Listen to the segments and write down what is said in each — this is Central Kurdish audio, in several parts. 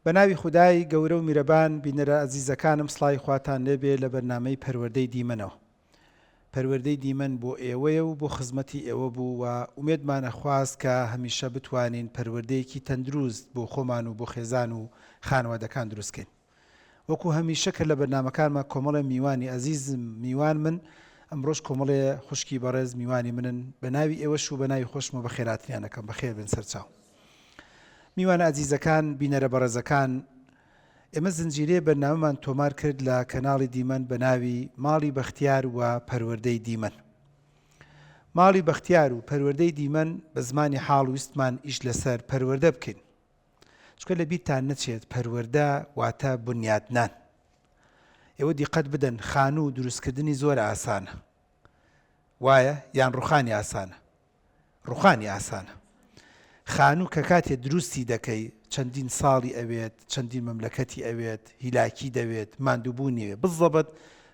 بە ناوی خودای گەورە و میرەبان بینەرە ئەزیزەکانم سڵاوی خواتان لێبێ لە بەرنامەی پەروەردەی دیمەنەوە. پەروەردەی دیمەن بۆ ئێوەیە و بۆ خزمەتی ئێوە بوو و ئومێدمان ئەخواست کە هەمیشە بتوانین پەروەردەیەکی تەندروست بۆ خۆمان و بۆ خێزان و خانەوادەکان دروست کەین. وەکو هەمیشە کە لە بەرنامەکانمان کۆمەڵێ میوانی ئەزیزم میوانمن، ئەمڕۆش کۆمەڵێ خوشکی بەڕێز میوانی منن، بە ناوی ئێوەش و بە ناوی خۆشمەوە بەخێرهاتنیان ئەکەم، بەخێر بێن سەرچاو. میوانە ئەزیزەکان، بینەرە بەڕێزەکان، ئێمە زنجیرەیە بەرنامەمان تۆمار کرد لە کەناڵی دیمەن بە ناوی ماڵی بەختیار و پەروەردەی دیمەن. ماڵی بەختیار و پەروەردەی دیمەن بە زمانی حاڵ ویستمان ئیش لەسەر پەروەردە بکەین. چونکە لە بیرتان نەچێت پەروەردە واتە بنیادنان. ئێوە دیقەت بدەن خانوو دروستکردنی زۆر ئاسانە. وایە یان ڕوخانی ئاسانە؟ ڕوخانی ئاسانە. خانوو کە کاتێ دروستی دەکەی چەندین ساڵی ئەوێت، چەندین مەملەکەتی ئەوێت، هیلاکی دەوێت، ماندووبوونی ئەوێت. بزەبت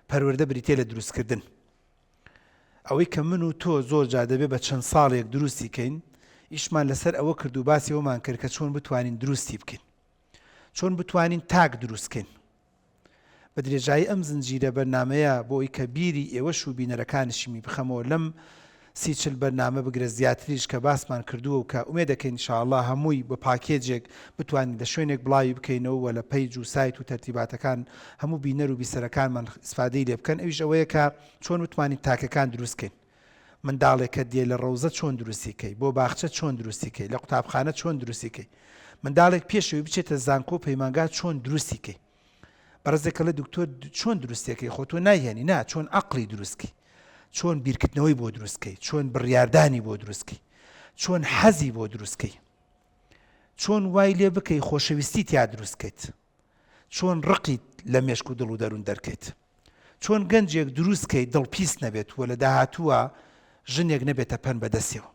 پەروەردە بریتیە لە دروستکردن. ئەوەی کە من و تۆ زۆر جار دەبێ بە چەند ساڵێک دروستی کەین، ئیشمان لەسەر ئەوە کرد و باسی ئەوەمان کرد کە چۆن بتوانین دروستی بکەین. چۆن بتوانین تاک دروست کەین. بە درێژایی ئەم زنجیرە بەرنامەیە بۆ ئەوی کە بیری ئێوەش و بینەرەکانیشمی بخەمەوە لەم سی چل بەرنامە بگرە زیاتریش کە باسمان کردووە و کە ئومێد دەکەین ان شاء اللە هەمووی بە پاکێجێک بتوانین لە شوێنێک بڵاوی بکەینەوە و لە پەیج و سایت و تەرتیباتەکان هەموو بینەر و بیسەرەکانمان ئیسفادەی لێ بکەن ئەویش ئەوەیە کە چۆن بتوانین تاکەکان دروست کەین منداڵێک کە دێ لە ڕەوزە چۆن دروستی کەی بۆ باخچە چۆن دروستی کەی لە قوتابخانە چۆن دروستی کەی منداڵێک پێش ئەوەی بچێتە زانکۆ و پەیمانگا چۆن دروستی کەی بەڕێزێک کەڵێ دکتۆر چۆن دروستێکەی خۆ تۆ نایهێنی نا چۆن عەقڵی دروستکەی چۆن بیرکردنەوەی بۆ دروستکەی چۆن بڕیاردانی بۆ دروستکەی چۆن حەزی بۆ دروستکەی چۆن وای لێ بکەی خۆشەویستی تیا دروستکەیت چۆن ڕقیت لە مێشک و دڵ و دەروون دەرکەیت چۆن گەنجێک دروستکەی دڵ پیس نەبێت و لە داهاتووە ژنێک نەبێتە پەن بەدەستیەوە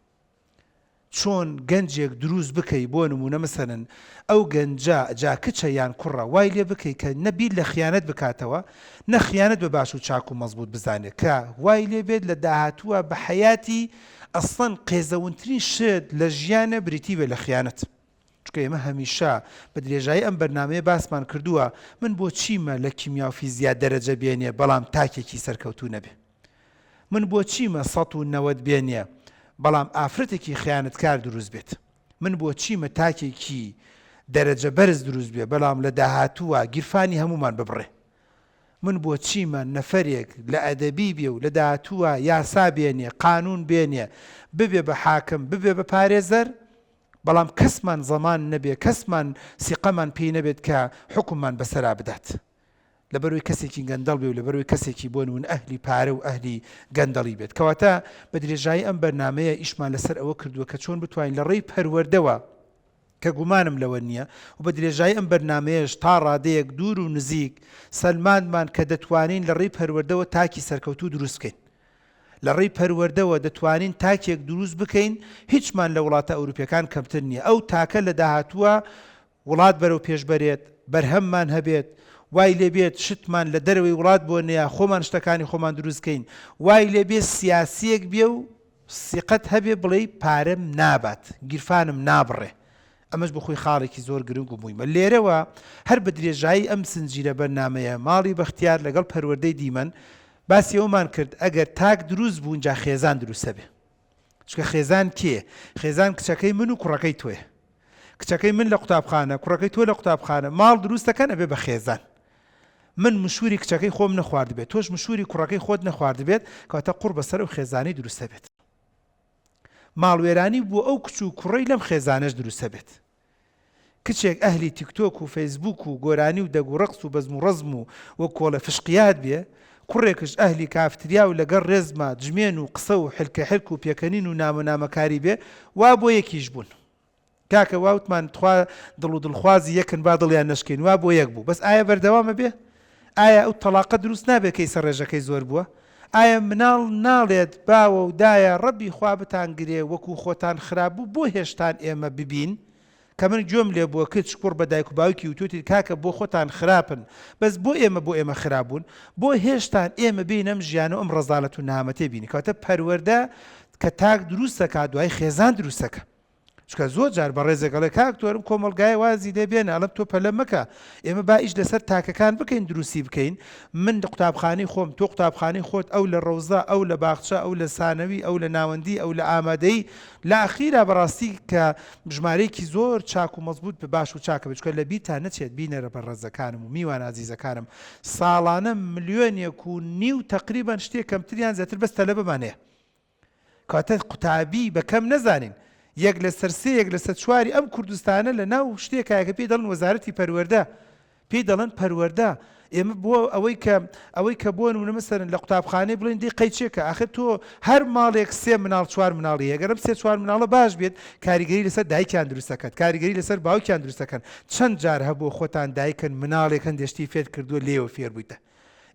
چۆن گەنجێک دروست بکەی بۆ نمونە مەسەلەن ئەو گەنجە جا کچە یان کوڕە وای لێ بکەی کە نە بیر لە خیانەت بکاتەوە نە خیانەت بە باش و چاک و مەزبوت بزانێ کە وای لێ بێت لە داهاتووە بە حەیاتی ئەسڵەن قێزەونترین شت لە ژیانە بریتی بێ لە خیانەت چونکە ئێمە هەمیشە بە درێژایی ئەم بەرنامەیە باسمان کردووە من بۆ چیمە لە کیمیا و فیزیا دەرەجە بێنێ بەڵام تاکێکی سەرکەوتوو نەبێ من بۆ چیمە 190 بێنێ بەڵام ئافرەتێکی خیانەتکار دروست بێت؟ من بۆ چیمە تاکێکی دەرەجە بەرز دروست بێ بەڵام لە داهاتووە گیرفانی هەموومان ببڕێ؟ من بۆ چیمە نەفەرێک لە ئەدەبی بێ و لە داهاتووە یاسا بێنێ قانوون بێنێ ببێ بە حاکم ببێ بە پارێزەر بەڵام کەسمان زەمان نەبێ کەسمان سیقەمان پێی نەبێت کە حوکممان بەسەرا بدات؟ لەبەرئەوەی کەسێکی گەندەڵ بێ و لەبەرئەوەی کەسێکی بۆ نمونە ئەهلی پارە و ئەهلی گەندەڵی بێت کەواتە بە درێژایی ئەم بەرنامەیە ئیشمان لەسەر ئەوە کردووە کە چۆن بتوانین لە ڕێی پەروەردەوە کە گومانم لەوە نییە و بە درێژایی ئەم بەرنامەیەش تا ڕادەیەک دوور و نزیک سەلماندمان کە دەتوانین لە ڕێی پەروەردەوە تاکی سەرکەوتوو دروست بکەین لە ڕێی پەروەردەوە دەتوانین تاکێک دروست بکەین هیچمان لە وڵاتە ئەوروپیەکان کەمتر نییە ئەو تاکە لە داهاتووە وڵات بەرەو پێش بەرێت، بەرهەممان هەبێت، وای لێ بێت شتمان لە دەرەوەی وڵات بۆ نەیا خۆمان شتەکانی خۆمان دروست کەین، وای لێ بێ سیاسیەک بێ و سیقەت هەبێ بڵێی پارەم نابات، گیرفانم نابڕێ. ئەمەش بۆ خۆی خاڵێکی زۆر گرنگ و مویمە. لێرەوە هەر بە درێژایی ئەم زنجیرە بەرنامەیە ماڵی بەختیار لەگەڵ پەروەردەی دیمەن باسی ئەوەمان کرد ئەگەر تاک دروست بوو ئینجا خێزان دروستەبێ. چونکە خێزان کێیە؟ خێزان کچەکەی من و کوڕەکەی تۆیە. کچەکەی من لە قوتابخانە، کوڕەکەی تۆ لە قوتابخانە، ماڵ دروست دەکەن ئەبێ بە خێزان. من مشوری کچەکەی خۆم نەخواردبێت، تۆش مشوری کوڕەکەی خۆت نەخواردبێت، کەواتە قوڕ بەسەر ئەو خێزانەی دروست دەبێت. ماڵوێرانی بۆ ئەو کچ و کوڕەی لەم خێزانەش دروست دەبێت. کچێک ئەهلی تیکتۆک و فەیسبوک و گۆرانی و دەگ و ڕەقس و بەزم و ڕەزم و وەک کۆڵە فشقیات بێ، کوڕێکش ئەهلی کافتریا و لەگەڵ ڕێزما جمێن و قسە و حلکە حلک و پێکەنین و نامە نامەکاری بێ، وا بۆ یەکیش بوون. کاکە وا وتمان تخوا دڵ و دڵخوازی یەکن با دڵیان نەشکێین وا بۆ یەک بوو بەس ئایا بەردەوام ئەبێ؟ ئایا ئەو تەڵاقە دروست نابێ کە ئیسە ڕێژەکەی زۆر بووە؟ ئایا مناڵ ناڵێت باوە و دایە ڕەبی خوا بتانگرێ وەکو خۆتان خراپ بوو بۆ هێشتان ئێمە ببین کە من گوێم لێ بووە کچ کوڕ بە دایک و باوکی وتوتی کاکە بۆ خۆتان خراپن بەس بۆ ئێمە بۆ ئێمە خراپ بوون بۆ هێشتان ئێمە بێین ئەم ژیانە و ئەم ڕەزالەت و نەهامەتیە بینین کەواتە پەروەردە کە تاک دروست دەکات دوای خێزان دروست دەکا. چونکە زۆر جار بەڕێزێک ئەڵێ کاک تۆر ئەم کۆمەڵگایە وازی لێ بێنە ئەڵێم تۆ پەلە مەکە ئێمە با ئیش لەسەر تاکەکان بکەین دروستی بکەین من قوتابخانەی خۆم تۆ قوتابخانەی خۆت ئەو لە ڕەوزە ئەو لە باخچە ئەو لە سانەوی ئەو لە ناوەندی ئەو لە ئامادەیی لە ئەخیرا بەڕاستی کە ژمارەیەکی زۆر چاک و مەزبوت بە باش و چاکە بێت چونکە لە بیرتان نەچێت بینەرە بەڕێزەکانم و میوانە ئازیزەکانم ساڵانە ملیۆنێک و نیو تەقریبەن شتێک کەمتر یان زیاتر بەس تەلەبەمان هەیە کەواتە قوتابی بە کەم نەزانین. یەک لەسەر سێ، یەک لەسەر چواری ئەم کوردستانە لە ناو شتێکایە کە پێی دەڵێن وەزارەتی پەروەردە. پێی دەڵێن پەروەردە. ئێمە بۆ ئەوەی کە ئەوەی کە بۆ نموونە مەسەلەن لە قوتابخانەی بڵێن دەی قەیچێکە ئاخر تۆ هەر ماڵێک سێ مناڵ چوار مناڵی هەیە گەر ئەم سێ چوار مناڵە باش بێت کاریگەری لەسەر دایکیان دروست دەکات کاریگەری لەسەر باوکیان دروست دەکەن چەند جار هەبووە خۆتان دایکن مناڵێک هەندێ شتی فێر کردووە لێیەوە فێر بوویتە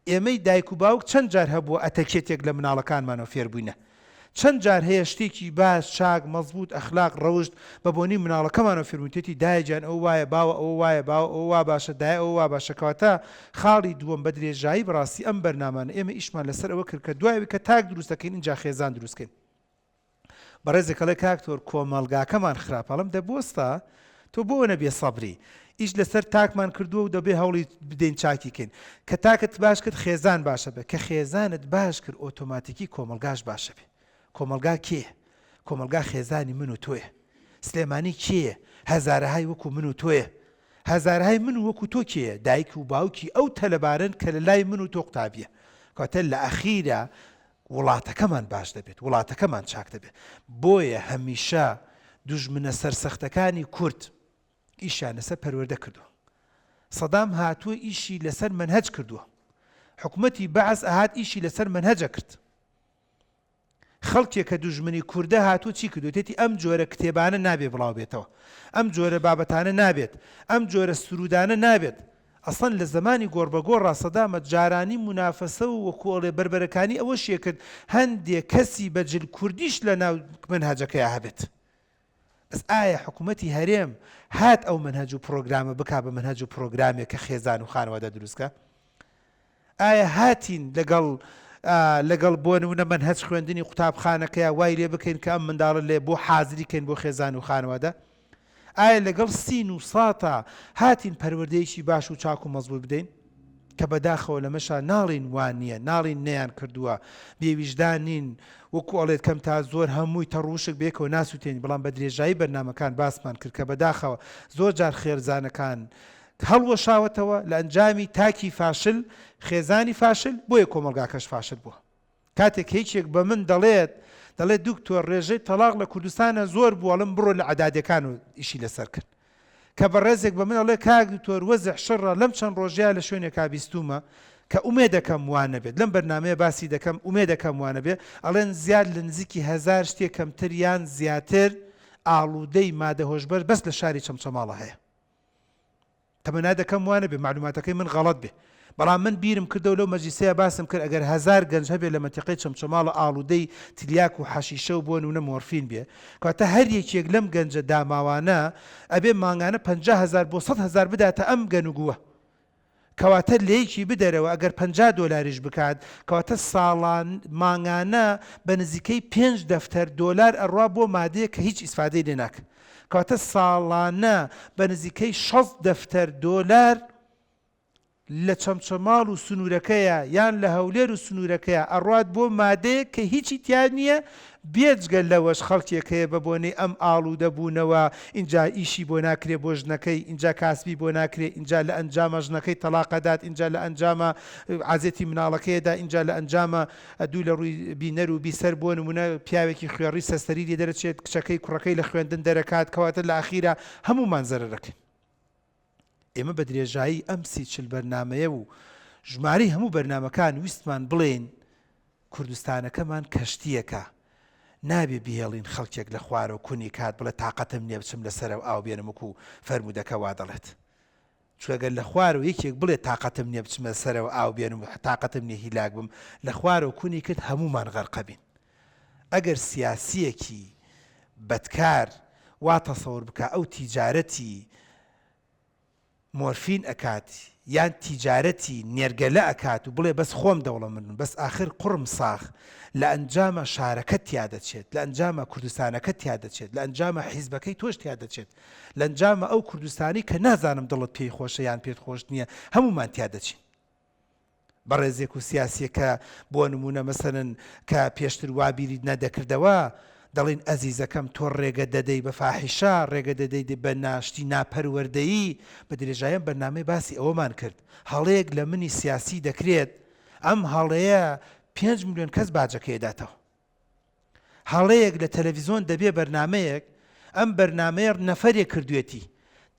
ئێمەی دایک و باوک چەند جار هەبووە ئەتەکێتێک لە مناڵەکانمانەوە فێر بووینە؟ چەند جار هەیە شتێکی باش، چاک، مەزبووت، ئەخلاق، ڕەوشت بە بۆنەی مناڵەکەمانەوە فێر بووین تێتی دایە گیان ئەوە وایە، باوە ئەوە وایە، باوە ئەوە وا باشە، دایە ئەوە وا باشە کەواتە خاڵی دووەم بە درێژایی بەڕاستی ئەم بەرنامانە ئێمە ئیشمان لەسەر ئەوە کرد کە دوای ئەوەی کە تاک دروست دەکەین ئینجا خێزان دروست کەین. بەڕێزێک ئەڵێ کاک تۆر کۆمەڵگاکەمان خراپە ئەڵێم دە بۆستا تۆ بۆ ئەوەنە بێ سەبری ئیش لەسەر تاکمان کردووە و دەبێ هەوڵی بدەین چاکی کەین کە تاکت باش کرد خێزان باشە بێ کە خێزانت باش کرد ئۆتۆماتیکی کۆمەڵگاش باشە بێ کۆمەڵگا کێیە کۆمەڵگا خێزانی من و تۆیە سلێمانی کێیە هەزارەهای وەکو من و تۆیە هەزارەهای من و وەکو تۆ کێیە دایک و باوکی ئەو تەلەبارەن کە لە لای من و تۆ قوتابیە کەواتە لە ئەخیرا وڵاتەکەمان باش دەبێت، وڵاتەکەمان چاک دەبێت. بۆیە هەمیشە دوژمنە سەرسەختەکانی کورد ئیشیان لەسەر پەروەردە کردووە. سەدام هاتووە ئیشی لەسەر مەنهەج کردووە. حکومەتی بەعس ئەهات ئیشی لەسەر مەنهەج ئەکرد. خەڵکێک کە دوژمنی کوردە هاتووە چی کردووە؟ ئەم جۆرە کتێبانە نابێ بڵاو بێتەوە. ئەم جۆرە بابەتانە نابێت. ئەم جۆرە سروودانە نابێت. ئەسڵەن لە زەمانی گۆڕبەگۆڕا سەدامە جارانی مونافەسە و وەکو ئەڵێ بەربەرەکانی ئەوەشی ئەکرد هەندێ کەسی بە جل کوردیش لە ناو مەنهەجەکەیا هەبێت. بەس ئایا حکومەتی هەرێم هات ئەو مەنهەج و پڕۆگرامە بکا بە مەنهەج و پڕۆگرامێک کە خێزان و خانەوادە دروست کا؟ ئایا هاتین لەگەڵ لەگەڵ بۆ نمونە مەنهەج خوێندنی قوتابخانەکەیا وای لێ بکەین کە ئەم منداڵە لێ بۆ حازری کەین بۆ خێزان و خانەوادە؟ ئایا لەگەڵ سین و ساتا هاتین پەروەردەیەکی باش و چاک و مەزبوت بدەین؟ کە بەداخەوە لەمەشا ناڵێین وا نییە، ناڵێین نەیان کردووە، بێ ویژدان نین، وەکو ئەڵێت کەم تا زۆر هەمووی تەڕ وشک بەیەکەوە ناسوتێنین، بەڵام بە درێژایی بەرنامەکان باسمان کرد کە بەداخەوە زۆر جار خێرزانەکان هەڵوەشاوەتەوە لە ئەنجامی تاکی فاشل، خێزانی فاشل، بۆیە کۆمەڵگاکەش فاشل بووە. کاتێک یەکێک بە من دەڵێت دەڵێت دکتۆر ڕێژەی تەڵاق لە کوردستانە زۆر بووە ئەڵێم بڕۆ لە عەدادەکان و ئیشی لەسەر کەن کە بەڕێزێک بە من ئەڵێ کاک دکتۆر وەزع شڕە لەم چەند ڕۆژەیە لە شوێنێکا بیستوومە کە ئومێدەکەم وا نەبێت لەم بەرنامەیە باسی دەکەم ئومێدەکەم وا نەبێت ئەڵێن زیاد لە نزیکی هەزار شتێ کەمتر یان زیاتر ئاڵوودەی مادە هۆشبەر بەس لە شاری چەمچەماڵە هەیە. تەمەنا دەکەم وا نەبێ مەعلوماتەکەی من غەڵەت بێ بەڵام من بیرم کردەوە لەو مەجلیسەیا باسم کرد ئەگەر هەزار گەنج هەبێ لە مەنتیقەی چەمچەماڵە ئاڵودەی تلیاک و حەشیشە و بۆ نمونە مۆرفین بێ کەواتە هەر یەکێک لەم گەنجە داماوانە ئەبێ مانگانە 50 هەزار بۆ 100 هەزار بداتە ئەم گەنوگووە کەواتە لێکی بدەرەوە ئەگەر 50 دۆلاریش بکات کەواتە ساڵان مانگانە بە نزیکەی پێنج دەفتەر دۆلار ئەڕوا بۆ مادەیەک کە هیچ ئیسفادەی لێ ناکە کەواتە ساڵانە بە نزیکەی 60 دەفتەر دۆلار لە چەمچەماڵ و سنوورەکەیە یان لە هەولێر و سنوورەکەیە ئەڕوات بۆ مادەیەک کە هیچی تیا نییە بێجگە لەوەش خەڵکێک هەیە بە بۆنەی ئەم ئاڵوودە بوونەوە ئینجا ئیشی بۆ ناکرێ بۆ ژنەکەی ئینجا کاسبی بۆ ناکرێ ئینجا لە ئەنجاما ژنەکەی تەڵاق ئەدات ئینجا لە ئەنجاما عەزێتی مناڵەکەی ئەدا ئینجا لە ئەنجاما دوو لە ڕووی بینەر و بیسەر بۆ نموونە پیاوێکی خوێڕی سەرسەری لێ دەرەچێت کچەکەی کوڕەکەی لە خوێندن دەرەکات کەواتە لە ئاخیرا هەموومان زەرەرەکەین. ئێمە بە درێژایی ئەم سی چل بەرنامەیە و ژمارەی هەموو بەرنامەکان ویستمان بڵێین کوردستانەکەمان کەشتییەکە، نابێ بهێڵین خەڵکێک لە خوارەوە کونی کات بڵێ تاقەتم نییە بچم لە سەرەوە ئاو بێنم وەکوو فەرموودەکە وا دەڵێت. چونکە گەر لە خوارەوە یەکێک بڵێ تاقەتم نییە بچمە سەرەوە ئاو بێنم و تاقەتم نییە هیلاک بم، لە خوارەوە کونی کرد هەموومان غەرقەبین. ئەگەر سیاسییەکی بەدکار وا تەسەور بکا ئەو تیجارەتی. مۆرفین ئەکات یان تیجارەتی نێرگەلە ئەکات و بڵێ بەس خۆم دەوڵەمەندم بەس ئاخر قوڕم ساغ لە ئەنجاما شارەکەت تیا دەچێت لە ئەنجاما کوردستانەکەت تیا دەچێت لە ئەنجاما حیزبەکەی تۆش تیا دەچێت لە ئەنجاما ئەو کوردستانی کە نازانم دڵت پێی خۆشە یان پێت خۆش نییە هەموومان تیا دەچین. بەڕێزێک و سیاسیەک کە بۆ نموونە مەسەلەن کە پێشتر وا بیریت نەدەکردەوە دەڵێین ئەزیزەکەم تۆ ڕێگە دەدەی بە فاحیشە ڕێگە دەدەی بە ناشتی ناپەروەردەیی بە درێژایی ئەم بەرنامەی باسی ئەوەمان کرد هەڵەیەک لە منی سیاسی دەکرێت ئەم هەڵەیە پێنج ملیۆن کەس باجەکەی داتەوە. هەڵەیەک لە تەلەڤیزۆن دەبێ بەرنامەیەک ئەم بەرنامەیە نەفەرێک کردوێتی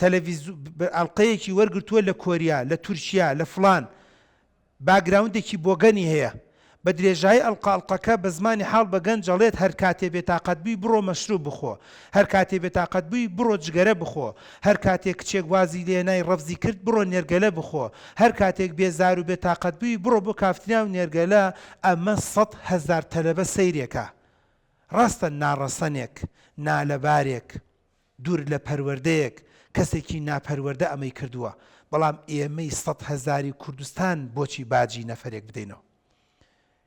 تەلەڤیزۆ ئەڵقەیەکی وەرگرتووە لە کۆریا لە تورکیا لە فڵان background ێکی بۆگەنی هەیە بە درێژایی ئەڵقە ئەڵقەکە بە زمانی حاڵ بە گەنج ئەڵێت هەر کاتێ بێتاقەت بووی بڕۆ مەشروب بخۆ هەر کاتێ بێتاقەت بووی بڕۆ جگەرە بخۆ هەر کاتێک کچێک وازی لێنای ڕەفزی کرد بڕۆ نێرگەلە بخۆ هەر کاتێک بێزار و بێتاقەت بووی بڕۆ بۆ کافتریا و نێرگەلە ئەمە 100,000 تەلەبە سەیرێکە ڕاستە ناڕەسەنێک نالەبارێک دوور لە پەروەردەیەک کەسێکی ناپەروەردە ئەمەی کردووە بەڵام ئێمەی سەد هەزاری کوردستان بۆچی باجی نەفەرێک بدەینەوە؟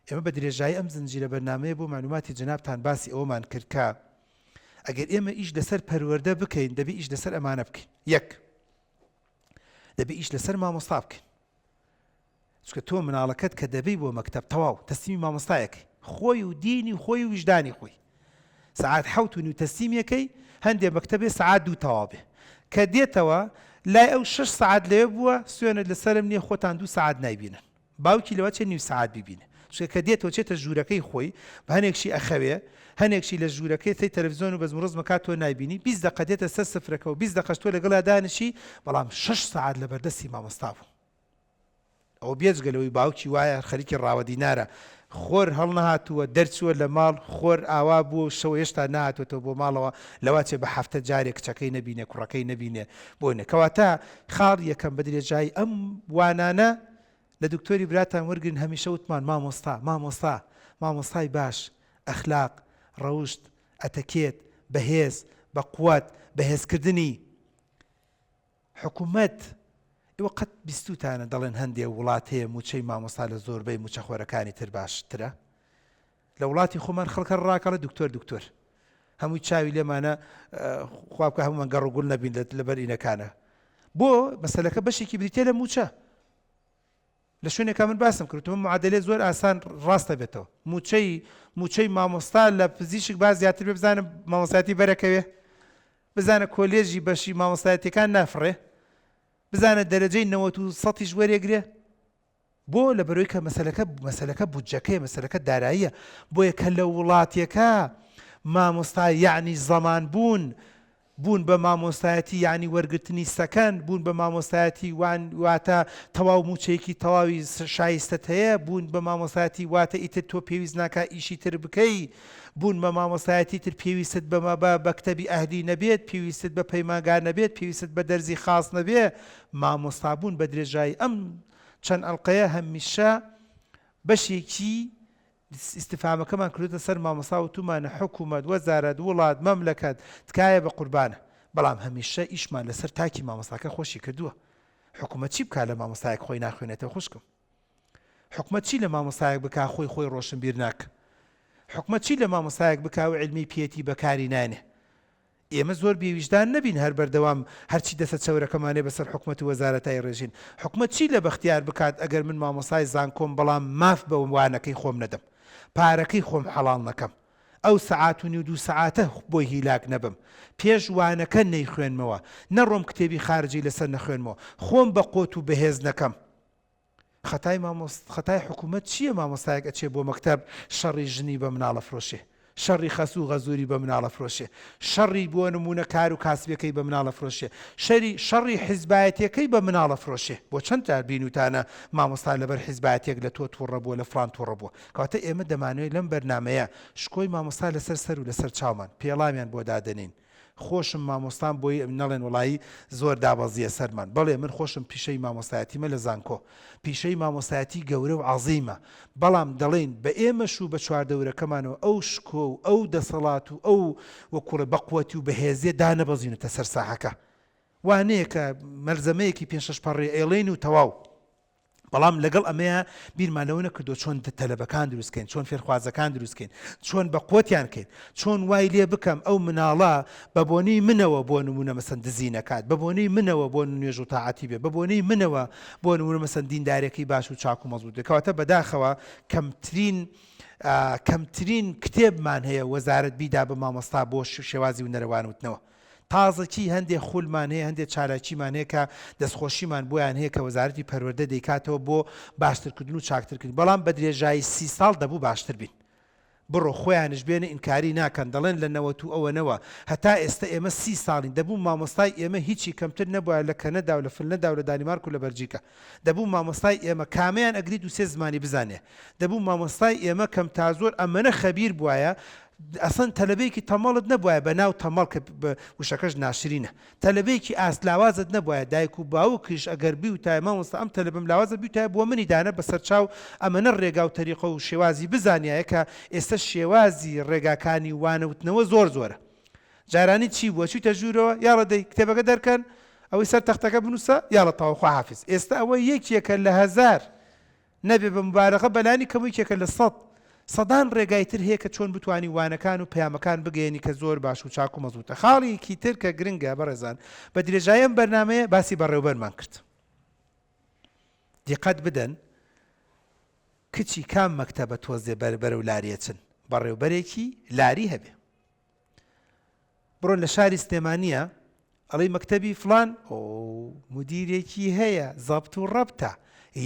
ئێمە بە درێژایی ئەم زنجیرە بەرنامەیە بۆ مەعلوماتی جەنابتان باسی ئەوەمان کرد کە ئەگەر ئێمە ئیش لەسەر پەروەردە بکەین دەبێ ئیش لەسەر ئەمانە بکەین یەک دەبێ ئیش لەسەر مامۆستا بکەین چونکە تۆ مناڵەکەت کە دەبەی بۆ مەکتەب تەواو تەسلیمی مامۆستایەکەی خۆی و دینی خۆی و ویژدانی خۆی سەعات حەوت و نیو تەسلیمیەکەی هەندێ مەکتەبێ سەعات دوو تەواو بێ کە دێتەوە لای ئەو شەش سەعات لەوێ بووە سوێنت لەسەرم نییە خۆتان دوو سەعات نایبینن باوکی لەوە چێ نیو سەعات بیبینێ چونکە کە دێتەوە چێتە ژوورەکەی خۆی بە هەنێکشی ئەخەوێ هەنێکشی لە ژوورەکەی سەی تەلەفزیۆن و بەزم و ڕزم ئەکات تۆ نایبینی 20 دەقە دێتە سەر سفرەکە و 20 دەقەش تۆ لەگەڵیا دانیشی بەڵام شەش سەعات لەبەردەستی مامۆستا بوو ئەوە بێجگە لەوەی باوکی وایە خەریکی ڕاوە دینارە. خۆر هەڵنەهاتووە، دەرچووە لە ماڵ، خۆر ئاوا بووە و شەوە هێشتا نەهاتووەتەوە بۆ ماڵەوە، لەواچێ بە هەفتە جارێ کچەکەی نەبینێ، کوڕەکەی نەبینێ، بۆ نە. کەواتە خاڵی یەکەم بە درێژایی ئەم وانانە لە دکتۆری براتان وەرگرن هەمیشە وتمان مامۆستا، مامۆستا، مامۆستای باش، ئەخلاق، ڕەوشت، ئەتەکێت، بەهێز، بە قوەت، بەهێزکردنی. حکومەت، ئێوە قەت بیستوتانە دەڵێن هەندێ وڵات هەیە موچەی مامۆستا لە زۆربەی موچەخۆرەکانی تر باشترە؟ لە وڵاتی خۆمان خەڵک هەر ڕاکەڵێ دکتۆر دکتۆر هەمووی چاوی لێمانە خوا بکە هەموومان گەڕ و گول نەبین لەبەر ئینەکانە بۆ مەسەلەکە بەشێکی بریتە لە موچە لە شوێنێکا من باسم کرد وتم معادلەی زۆر ئاسان ڕاست دەبێتەوە موچەی موچەی مامۆستا لە پزیشک با زیاتر بێ بزانە مامۆستایەتی بەرەکەوێ بزانە کۆلێژی بەشی مامۆستایەتیەکان نافڕێ بزانە دەرەجەی نەوەت و سەتیش وەرێگرێ بۆ لە بەرەوەی کە مەسەلەکە مەسەلەکە بودجەکەیە مەسەلەکە داراییە بۆیە کە لە وڵاتێکە مامۆستا یەعنی زەمان بوون بوون بە مامۆستایەتی یانی وەرگرتنی سەکەن، بوون بە مامۆستایەتی وان واتە تەواو مووچەیەکی تەواوی شایستەت هەیە، بوون بە مامۆستایەتی واتە ئیتر تۆ پێویست ناکا ئیشی تر بکەی، بوون بە مامۆستایەتی تر پێویستت بە بە مەکتەبی ئەهلی نەبێت، پێویستت بە پەیمانگا نەبێت، پێویستت بە دەرزی خاس نەبێ، مامۆستا بوون بە درێژایی ئەم چەند ئەڵقەیە هەمیشە بەشێکی ئیستفهامەکەمان کردۆتە سەر مامۆستا وتومانە حکومەت، وەزارەت، وڵات، مەملەکەت، تکایە بە قوربانە. بەڵام هەمیشە ئیشمان لەسەر تاکی مامۆستاکە خۆشی کردووە. حکومەت چی بکا لە مامۆستایەک خۆی ناخوێنێتەوە خوشکم؟ حکومەت چی لە مامۆستایەک بکا خۆی خۆی ڕۆشنبیر ناکا؟ حکومەت چی لە مامۆستایەک بکا و عیلمی پێیەتی بەکاری نانێ؟ ئێمە زۆر بێ ویژدان نەبین هەر بەردەوام هەرچی دەسە چەورەکەمانێ بەسەر حکومەت و وەزارەتای ڕێژین. حکومەت چی لە بەختیار بکات ئەگەر من مامۆستای زانکۆم بەڵام ماف بە وانەکەی خۆم نەدەم. پارەکەی خۆم حەڵاڵ نەکەم. ئەو سەعات و نیو دوو سەعاتە بۆی هیلاک نەبم. پێش وانەکە نەیخوێنمەوە. نەڕۆم کتێبی خارجی لەسەر نەخوێنمەوە. خۆم بە قۆت و بەهێز نەکەم. خەتای مامۆست خەتای حکومەت چیە مامۆستایەک ئەچێ بۆ مەکتەب شەڕی ژنی بە مناڵ ئەفرۆشێ شەڕی خەسوو غەزوری بە مناڵ ئەفرۆشێ شەڕی بۆ نمونە کار و کاسبیەکەی بە مناڵ ئەفرۆشێ شەری شەڕی حیزبایەتیەکەی بە مناڵ ئەفرۆشێ بۆ چەند جار بینوتانە مامۆستا لەبەر حیزبایەتیەک لە تۆ توڕە بووە لە فڵان توڕە بووە کەواتە ئێمە دەمانەوێ لەم بەرنامەیە شکۆی مامۆستا لەسەر سەر و لەسەر چاومان پێڵاویان بۆ دادەنێین خۆشم مامۆستام بۆی نەڵێن وەڵایی زۆر دابەزیە سەرمان بەڵێ من خۆشم پیشەی مامۆستایەتیمە لە زانکۆ پیشەی مامۆستایەتی گەورە و عەزیمە بەڵام دەڵێین بە ئێمەش و بە چواردەورەکەمانەوە ئەو شکۆ و ئەو دەسەڵات و ئەو وەکوڵێ بەقوەتی و بەهێزیە دانەبەزینەتە سەر ساحەکە. وانەیە کە مەلزەمەیەکی پێنج شەش پەڕەی ئەیڵێین و تەواو. بەڵام لەگەڵ ئەمەیا بیرمان لەوە نەکردووە چۆن تەلەبەکان دروست کەین، چۆن فێرخوازەکان دروست کەین، چۆن بە قوتیان کەین، چۆن وای لێ بکەم ئەو مناڵە بە بۆنەی منەوە بۆ نموونە مەسەن دزی نەکات، بە بۆنەی منەوە بۆ نوێژ و تاعەتی بێ، بە بۆنەی منەوە بۆ نموونە مەسەن دیندارێکی باش و چاک و مەزبووت بێ. کەواتە بەداخەوە کەمترین کەمترین کتێبمان هەیە وەزارەت بیدا بە مامۆستا بۆ شێوازی ونەرە وانەوتنەوە. تازەکی هەندێ خولمان هەیە، هەندێ چالاکیمان هەیە کە دەستخۆشیمان بۆیان هەیە کە وەزارەتی پەروەردە دەیکاتەوە بۆ باشترکردن و چاکترکردن، بەڵام بە درێژایی سی ساڵ دەبوو باشتر بین. بڕۆ خۆیانش بێنە ئینکاری ناکەن دەڵێن لە نەوەت و ئەوەنەوە هەتا ئێستە ئێمە سی ساڵین دەبوو مامۆستای ئێمە هیچی کەمتر نەبوایە لە کەنەدا و لە فنلەندا و لە دانیمارک و لە بەلجیکا دەبوو مامۆستای ئێمە کامەیان ئەگری دوو سێ زمانی بزانێ دەبوو مامۆستای ئێمە کەم تا زۆر ئەمەنە خەبیر بوایە ئەسڵەن تەلەبەیەکی تەمەڵت نەبوایە بە ناو تەمەڵ کە وشەکەش ناشرینە تەلەبەیەکی ئاست لاوازت نەبوایە دایک و باوکیش ئەگەر بیوتایە مامۆستا ئەم تەلەبەم لاوازە بیوتایە بۆ منی دانە بەسەر چاو ئەمەنە ڕێگا و تەریقە و شێوازی بزانیایە کە ئێستا شێوازی ڕێگاکانی وانەوتنەوە زۆر زۆرە جارانی چی بووە چویتە ژوورەوە یاڵە دەی کتێبەکە دەرکەن ئەوەی سەر تەختەکە بنووسە یاڵە تەواو خواحافیز ئێستا ئەوە یەکێکە لە هەزار نەبێ بە موبالەغە بەلانی کەم یەکێکە لە سەد سەدان ڕێگای تر هەیە کە چۆن بتوانی وانەکان و پەیامەکان بگەیەنی کە زۆر باش و چاک و مەزبوتە خاڵیکی تر کە گرنگە بەڕێزان بە درێژایی ئەم بەرنامەیە باسی بەڕێوبەرمان کرد دیقەت بدەن کچی کام مەکتەبە تۆزێ بەر بەرەو لاریە چن بەڕێوبەرێکی لاری هەبێ بڕۆن لە شاری سلێمانیە ئەڵێی مەکتەبی فڵان ئۆ مدیرێکی هەیە زەبت و ڕەبتە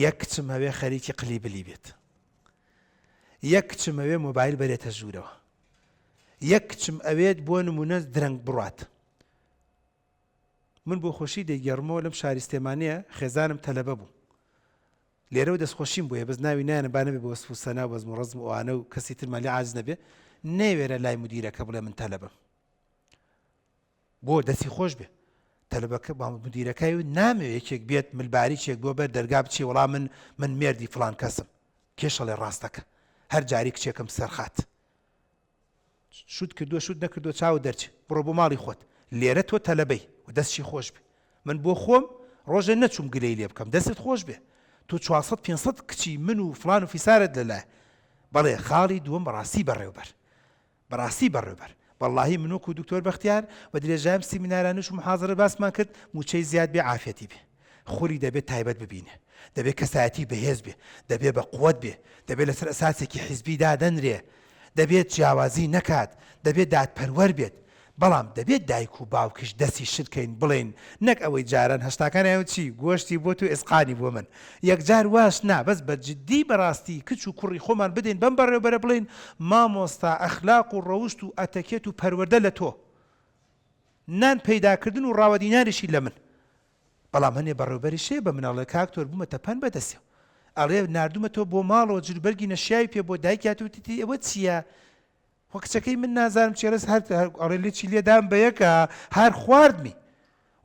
یەک کچم هەوێ خەریکی قلی بلی بێت یەک کچم ئەوێ مۆبایل بەرێتە ژوورەوە یەک کچم ئەوێت بۆ نمونە درەنگ بڕات من بۆ خۆشی دەیگەڕمەوە لەم شاری سلێمانیە خێزانم تەلەبە بوو لێرەوە دەستخۆشیم بۆیە بەس ناوی نایەنم با نەبێ بە وەسف و سەنا و بەزم و ڕەزم و ئەوانە و کەسی ترمان لێ عاجز نەبێ نەیوێرا لای مدیرەکە بڵێ من تەلەبەم بۆ دەستی خۆش بێ تەلەبەکە با مدیرەکەی و نامەوێ یەکێک بێت ملباریکێک بۆ بەر دەرگا بچێ وەڵا من من مێردی فڵان کەسم کێشەڵێ ڕاستەکە هەر جاری کچێکم سەرخات شوت کردووە شوت نەکردووە چاوت دەرچێ بڕۆ بۆ ماڵی خۆت لێرە تۆ تەلەبەی و دەستشی خۆش بێ من بۆ خۆم ڕۆژێ نەچووم گلەی لێ بکەم دەستت خۆش بێ تۆ 400 500 کچی من و فلان و فیسارت لەلایە بەڵێ خاڵی دووەم بەڕاستی بەڕێوبەر بەڕاستی بەڕێوبەر وەڵاهی من وەکو دکتۆر بەختیار بە درێژایم سیمینارانش و محازرە باسمان کرد موچەی زیاد بێ عافیەتی بێ خولی دەبێت تایبەت ببینێ، دەبێ کەسایەتی بەهێز بێ، دەبێ بە قوت بێ، دەبێ لەسەر ئەساسێکی حیزبی دادەنرێ، دەبێت جیاوازی نەکات، دەبێ دادپەروەر بێت، بەڵام دەبێت دایک و باوکیش دەستی شل کەین بڵێین نەک ئەوەی جاران هەشتاکان ئەیان چی گۆشتی بۆ تو ئێسقانی بۆ من، یەکجار واش نا بەس بە جدی بەڕاستی کچ و کوڕی خۆمان بدەین بەم بەڕێوبەرە بڵێین مامۆستا ئەخلاق و ڕەوشت و ئەتەکێت و پەروەردە لە تۆ نان پەیداکردن و ڕاوەدینانیشی لە من. بەڵام هەنێ بەڕێوبەریش هەیە بە من ئەڵێ کاک تۆر بوومەتە پەن بە دەستیەوە ئەڵێ ناردومەتەوە بۆ ماڵەوە جلوبەرگی نەشیاوی پێ بۆ دایکی هاتوو وتیتی ئەوە چییە خۆ کچەکەی من نازانم چیە ڕێز هەر ئەڵێ لچی لێدام بە یەکە هەر خواردمی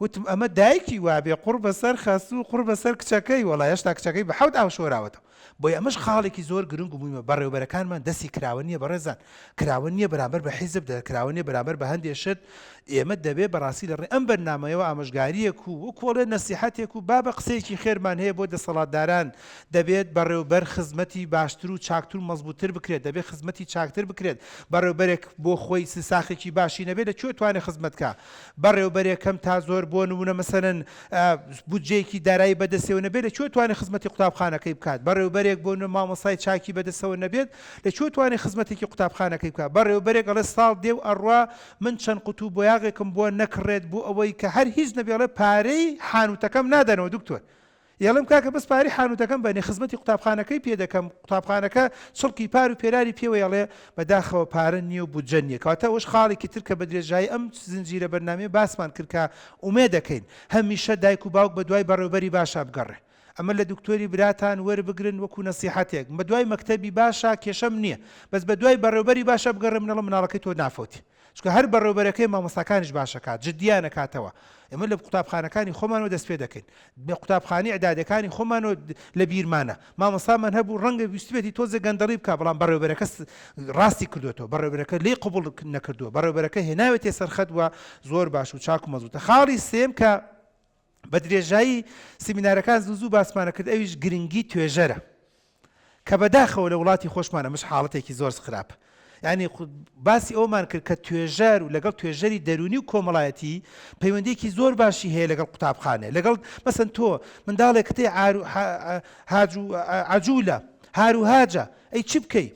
وتم ئەمە دایکی وابێ قوڕ بەسەر خەسوو قوڕ بەسەر کچەکەی وەڵا هێشتا کچەکەی بە حەوت ئاو شۆراوەتەوە بۆیە ئەمەش خاڵێکی زۆر گرنگ و مویمە بەڕێوبەرەکانمان دەستی کراوە نییە بەڕێزان کراوە نییە بەرامبەر بە حیزب کراوە نییە بەرامبەر بە هەندێ شت ئێمە دەبێ بەڕاستی لە ڕێ ئەم بەرنامەیەوە ئامۆژگارییەک و وەکۆڵێ نەسیحەتێک و با بە قسەیەکی خێرمان هەیە بۆ دەسەڵاتداران دەبێت بەڕێوبەر خزمەتی باشتر و چاکتر و مەزبووتر بکرێت دەبێت خزمەتی چاکتر بکرێت بەڕێوبەرێک بۆ خۆی سساخێکی باشی نەبێت لە کوێ توانێت خزمەت کا بەڕێوبەرێک کەم تا زۆر بۆ نموونە مەسەلەن بودجەیەکی دارایی بەدەستەوە نەبێت لە کوێ توانێت خزمەتی قوتابخانەکەی بکات بەڕێوبەرێک بۆ نموونە مامۆستای چاکی بەدەستەوە نەبێت لە کوێ توانێت خزمەتێکی قوتابخانەکەی بکات بەڕێوبەرێک ئەڵێ ساڵ دێ و ئەڕوا من چەند قوتوو بۆیاغێکم بۆ نەکڕێت بۆ ئەوەی کە هەر هیچ نەبێ ئەڵێ پارەی حانوتەکەم نادەنەوە دکتۆر یەڵێم کاکە بەس پارەی حانوتەکەم بەنێ خزمەتی قوتابخانەکەی پێ دەکەم قوتابخانەکە چڵکی پار و پێراری پێوەی ئەڵێ بەداخەوە پارە نییە و بودجە نییە کەواتە ئەوەش خاڵێکی تر کە بە درێژایی ئەم زنجیرە بەرنامەیە باسمان کرد کە ئومێدەکەین هەمیشە دایک و باوک بەدوای بەڕێوبەری باشا بگەڕێ ئەمە لە دکتۆری براتان وەربگرن وەکو نەسیحەتێک بەدوای مەکتەبی باشا کێشەم نییە بەس بەدوای بەڕێوبەری باشا بگەڕێ منەڵە مناڵەکەی تۆ نافەوتی چونکە هەر بەڕێوبەرەکەی مامۆستاکانیش باشەکات جدیان ئەکاتەوە ئێمە لە قوتابخانەکانی خۆمانەوە دەست پێ دەکەین لە قوتابخانی ئیعدادەکانی خۆمانەوە لە بیرمانە مامۆستامان هەبوو ڕەنگە ویستبێتی تۆزێک گەندەڵی بکا بەڵام بەڕێوبەرەکە ڕاستی کردوێتەوە بەڕێوبەرەکە لێی قبوڵ نەکردووە بەڕێوبەرەکە هێناوێتێ سەرخەت وە زۆر باش و چاک و مەزبوتە خاڵی سێم کە. بە درێژایی سیمینارەکان زوو زوو باسمانە کرد ئەویش گرنگی توێژەرە کە بەداخەوە لە وڵاتی خۆشمان ئەمەش حاڵەتێکی زۆر خراپ یانی باسی ئەومان کرد کە توێژەر و لەگەڵ توێژەری دەروونی و کۆمەڵایەتی پەیوەندیەکی زۆر باشی هەیە لەگەڵ قوتابخانێ لەگەڵ مەسەن تۆ منداڵێک تێ هاج و عجولە هار و هاجە ئەی چی بکەی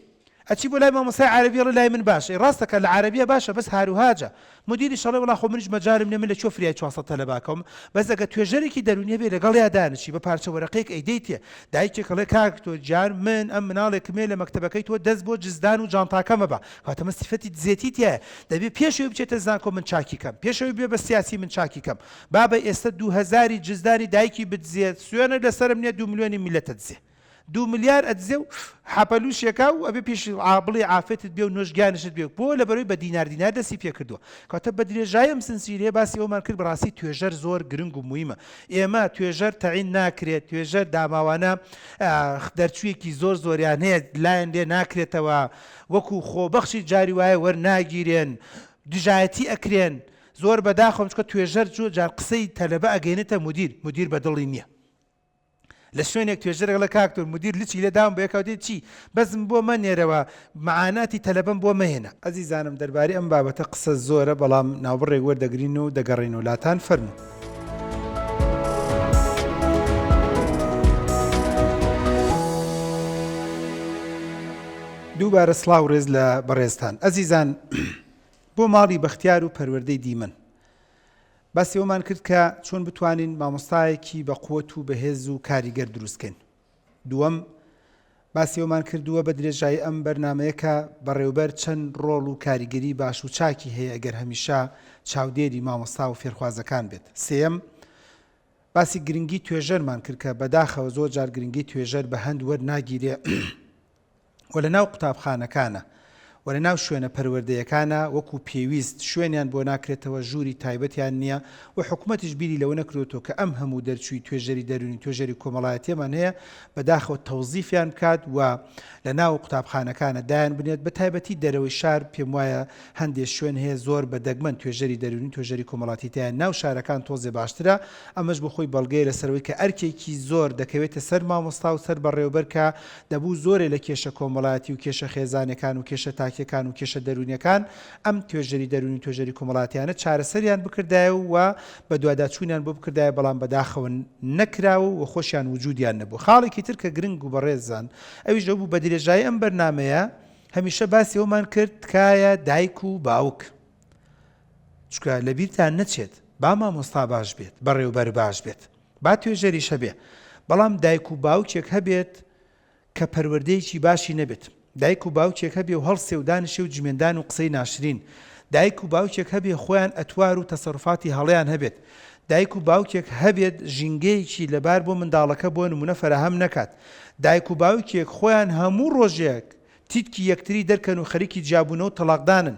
ئەچی بۆ لای مامۆستای عەرەبی ئەڵێ لای من باشە ئەی ڕاستە کە لە عەرەبیە باشە بەس هاروهاجە مدیریش ئەڵێ وەڵا خۆ منیش مەجالم نیە من لە کوێ فریای 400 تەلەبە ئەکەوم بەس ئەگەر توێژەرێکی دەروونی هەبێ لەگەڵیا دانیشی بە پارچە وەرەقەیەک ئەیدەیتێ دایکێک ئەڵێ کاک تۆ گیان من ئەم مناڵێکم هەیە لە مەکتەبەکەی تۆ دەست بۆ جزدان و جانتاکە مەبە کەواتە من سیفەتی دزێتی تیایە دەبێ پێش ئەوەی بچێتە زانکۆ من چاکی کەم پێش ئەوەی ببێ بە سیاسی من چاکی کەم بابە ئێستە دوو هەزاری جزدانی دایکی بدزێت سوێنە لەسەرم نیە دوو ملیۆنی میللەتە دزێ. دوو ملیار ئەدزێ و حەپەلوشێکا و ئەبێ پێش بڵێ عافێتت بێ و نۆش گیانشت بێ بۆ لەبەرەوەی بە دینار دینار دەستی پێ کردووە کەواتە بە درێژایی ئەم سنسیرەیە باسی ئەومان کرد بەڕاستی توێژەر زۆر گرنگ و مویمە ئێمە توێژەر تەعین ناکرێت توێژەر داماوانە دەرچوویەکی زۆر زۆریان هەیە لایەن لێ ناکرێتەوە وەکو خۆبەخشی جاری وایە وەرناگیرێن دژایەتی ئەکرێن زۆر بەداخەوەم چونکە توێژەر زۆر جار قسەی تەلەبە ئەگەینێتە مدیر مدیر بە دڵی نییە لە شوێنێک توێژەرێک ئەڵێ کاک تۆ مدیر لچی لێ داوم بەیەکەوە دێ چی بەزم بۆ مەنێرەوە معاناتی تەلەبەم بۆ مەهێنە. ئەزیزانم دەربارەی ئەم بابەتە قسە زۆرە بەڵام ناوبڕێک وەردەگرین و دەگەڕێینەوە لاتان فەرموو. دووبارە سڵاو ڕێز لە بەڕێزتان ئەزیزان بۆ ماڵی بەختیار و پەروەردەی دیمەن باسی ئەوەمان کرد کە چۆن بتوانین مامۆستایەکی بە قوت و بەهێز و کاریگەر دروست کەین. دووەم، باسی ئەوەمان کردووە بە درێژایی ئەم بەرنامەیە کە بەڕێوبەر چەند ڕۆڵ و کاریگەری باش و چاکی هەیە ئەگەر هەمیشە چاودێری مامۆستا و فێرخوازەکان بێت. سێیەم، باسی گرنگی توێژەرمان کرد کە بەداخەوە زۆر جار گرنگی توێژەر بە هەند وەرناگیرێ و لە ناو قوتابخانەکانە و لە ناو شوێنە پەروەردەیەکانە وەکو پێویست شوێنیان بۆ ناکرێتەوە ژووری تایبەتیان نییە و حکومەتیش بیری لەوە نەکردۆتەوە کە ئەم هەموو دەرچووی توێژەری دەروونی توێژەری کۆمەڵایەتیەمان هەیە بەداخەوە تەوزیفیان بکات و لە ناو قوتابخانەکانە دایان بنێت بە تایبەتی دەرەوەی شار پێم وایە هەندێ شوێن هەیە زۆر بە دەگمەن توێژەری دەروونی توێژەری کۆمەڵاتی تیایە ناو شارەکان تۆزێ باشترە ئەمەش بۆ خۆی بەڵگەیە لەسەرەوەی کە ئەرکێکی زۆر دەکەوێتە سەر مامۆستا و سەر بەڕێوەبەر کە دەبوو زۆرێ لە کێشە کۆمەڵایەتی و کێشە خێزانیەکان و کێشە تاکیەکان و کێشە دەروونیەکان ئەم توێژەری دەروونی و توێژەری کۆمەڵاتیانە چارەسەریان بکردایە و بەدواداچوونیان بۆ بکردایە بەڵام بەداخەوە نەکراوە و خۆشیان وجودیان نەبوو خاڵێکی تر کە گرنگ و بەڕێزان ئەویش ئەو بوو بە درێژایی ئەم بەرنامەیە هەمیشە باسی ئەومان کرد تکایە دایک و باوک چونکە لەبیرتان نەچێت با مامۆستا باش بێت بەڕێوبەر باش بێت با توێژەریش هەبێ بەڵام دایک و باوکێک هەبێت کە پەروەردەیەکی باشی نەبێت دایک و باوکێک هەبێ و هەڵسێ و دانیشێ و جمێندان و قسەی ناشرین دایک و باوکێک هەبێ خۆیان ئەتوار و تەسەروفاتی هەڵەیان هەبێت دایک و باوکێک هەبێت ژینگەیەکی لەبار بۆ منداڵەکە بۆ نمونە فەراهەم نەکات دایک و باوکێک خۆیان هەموو ڕۆژێک تیتکی یەکتری دەرکەن و خەریکی جیابوونەوە و تەڵاقدانن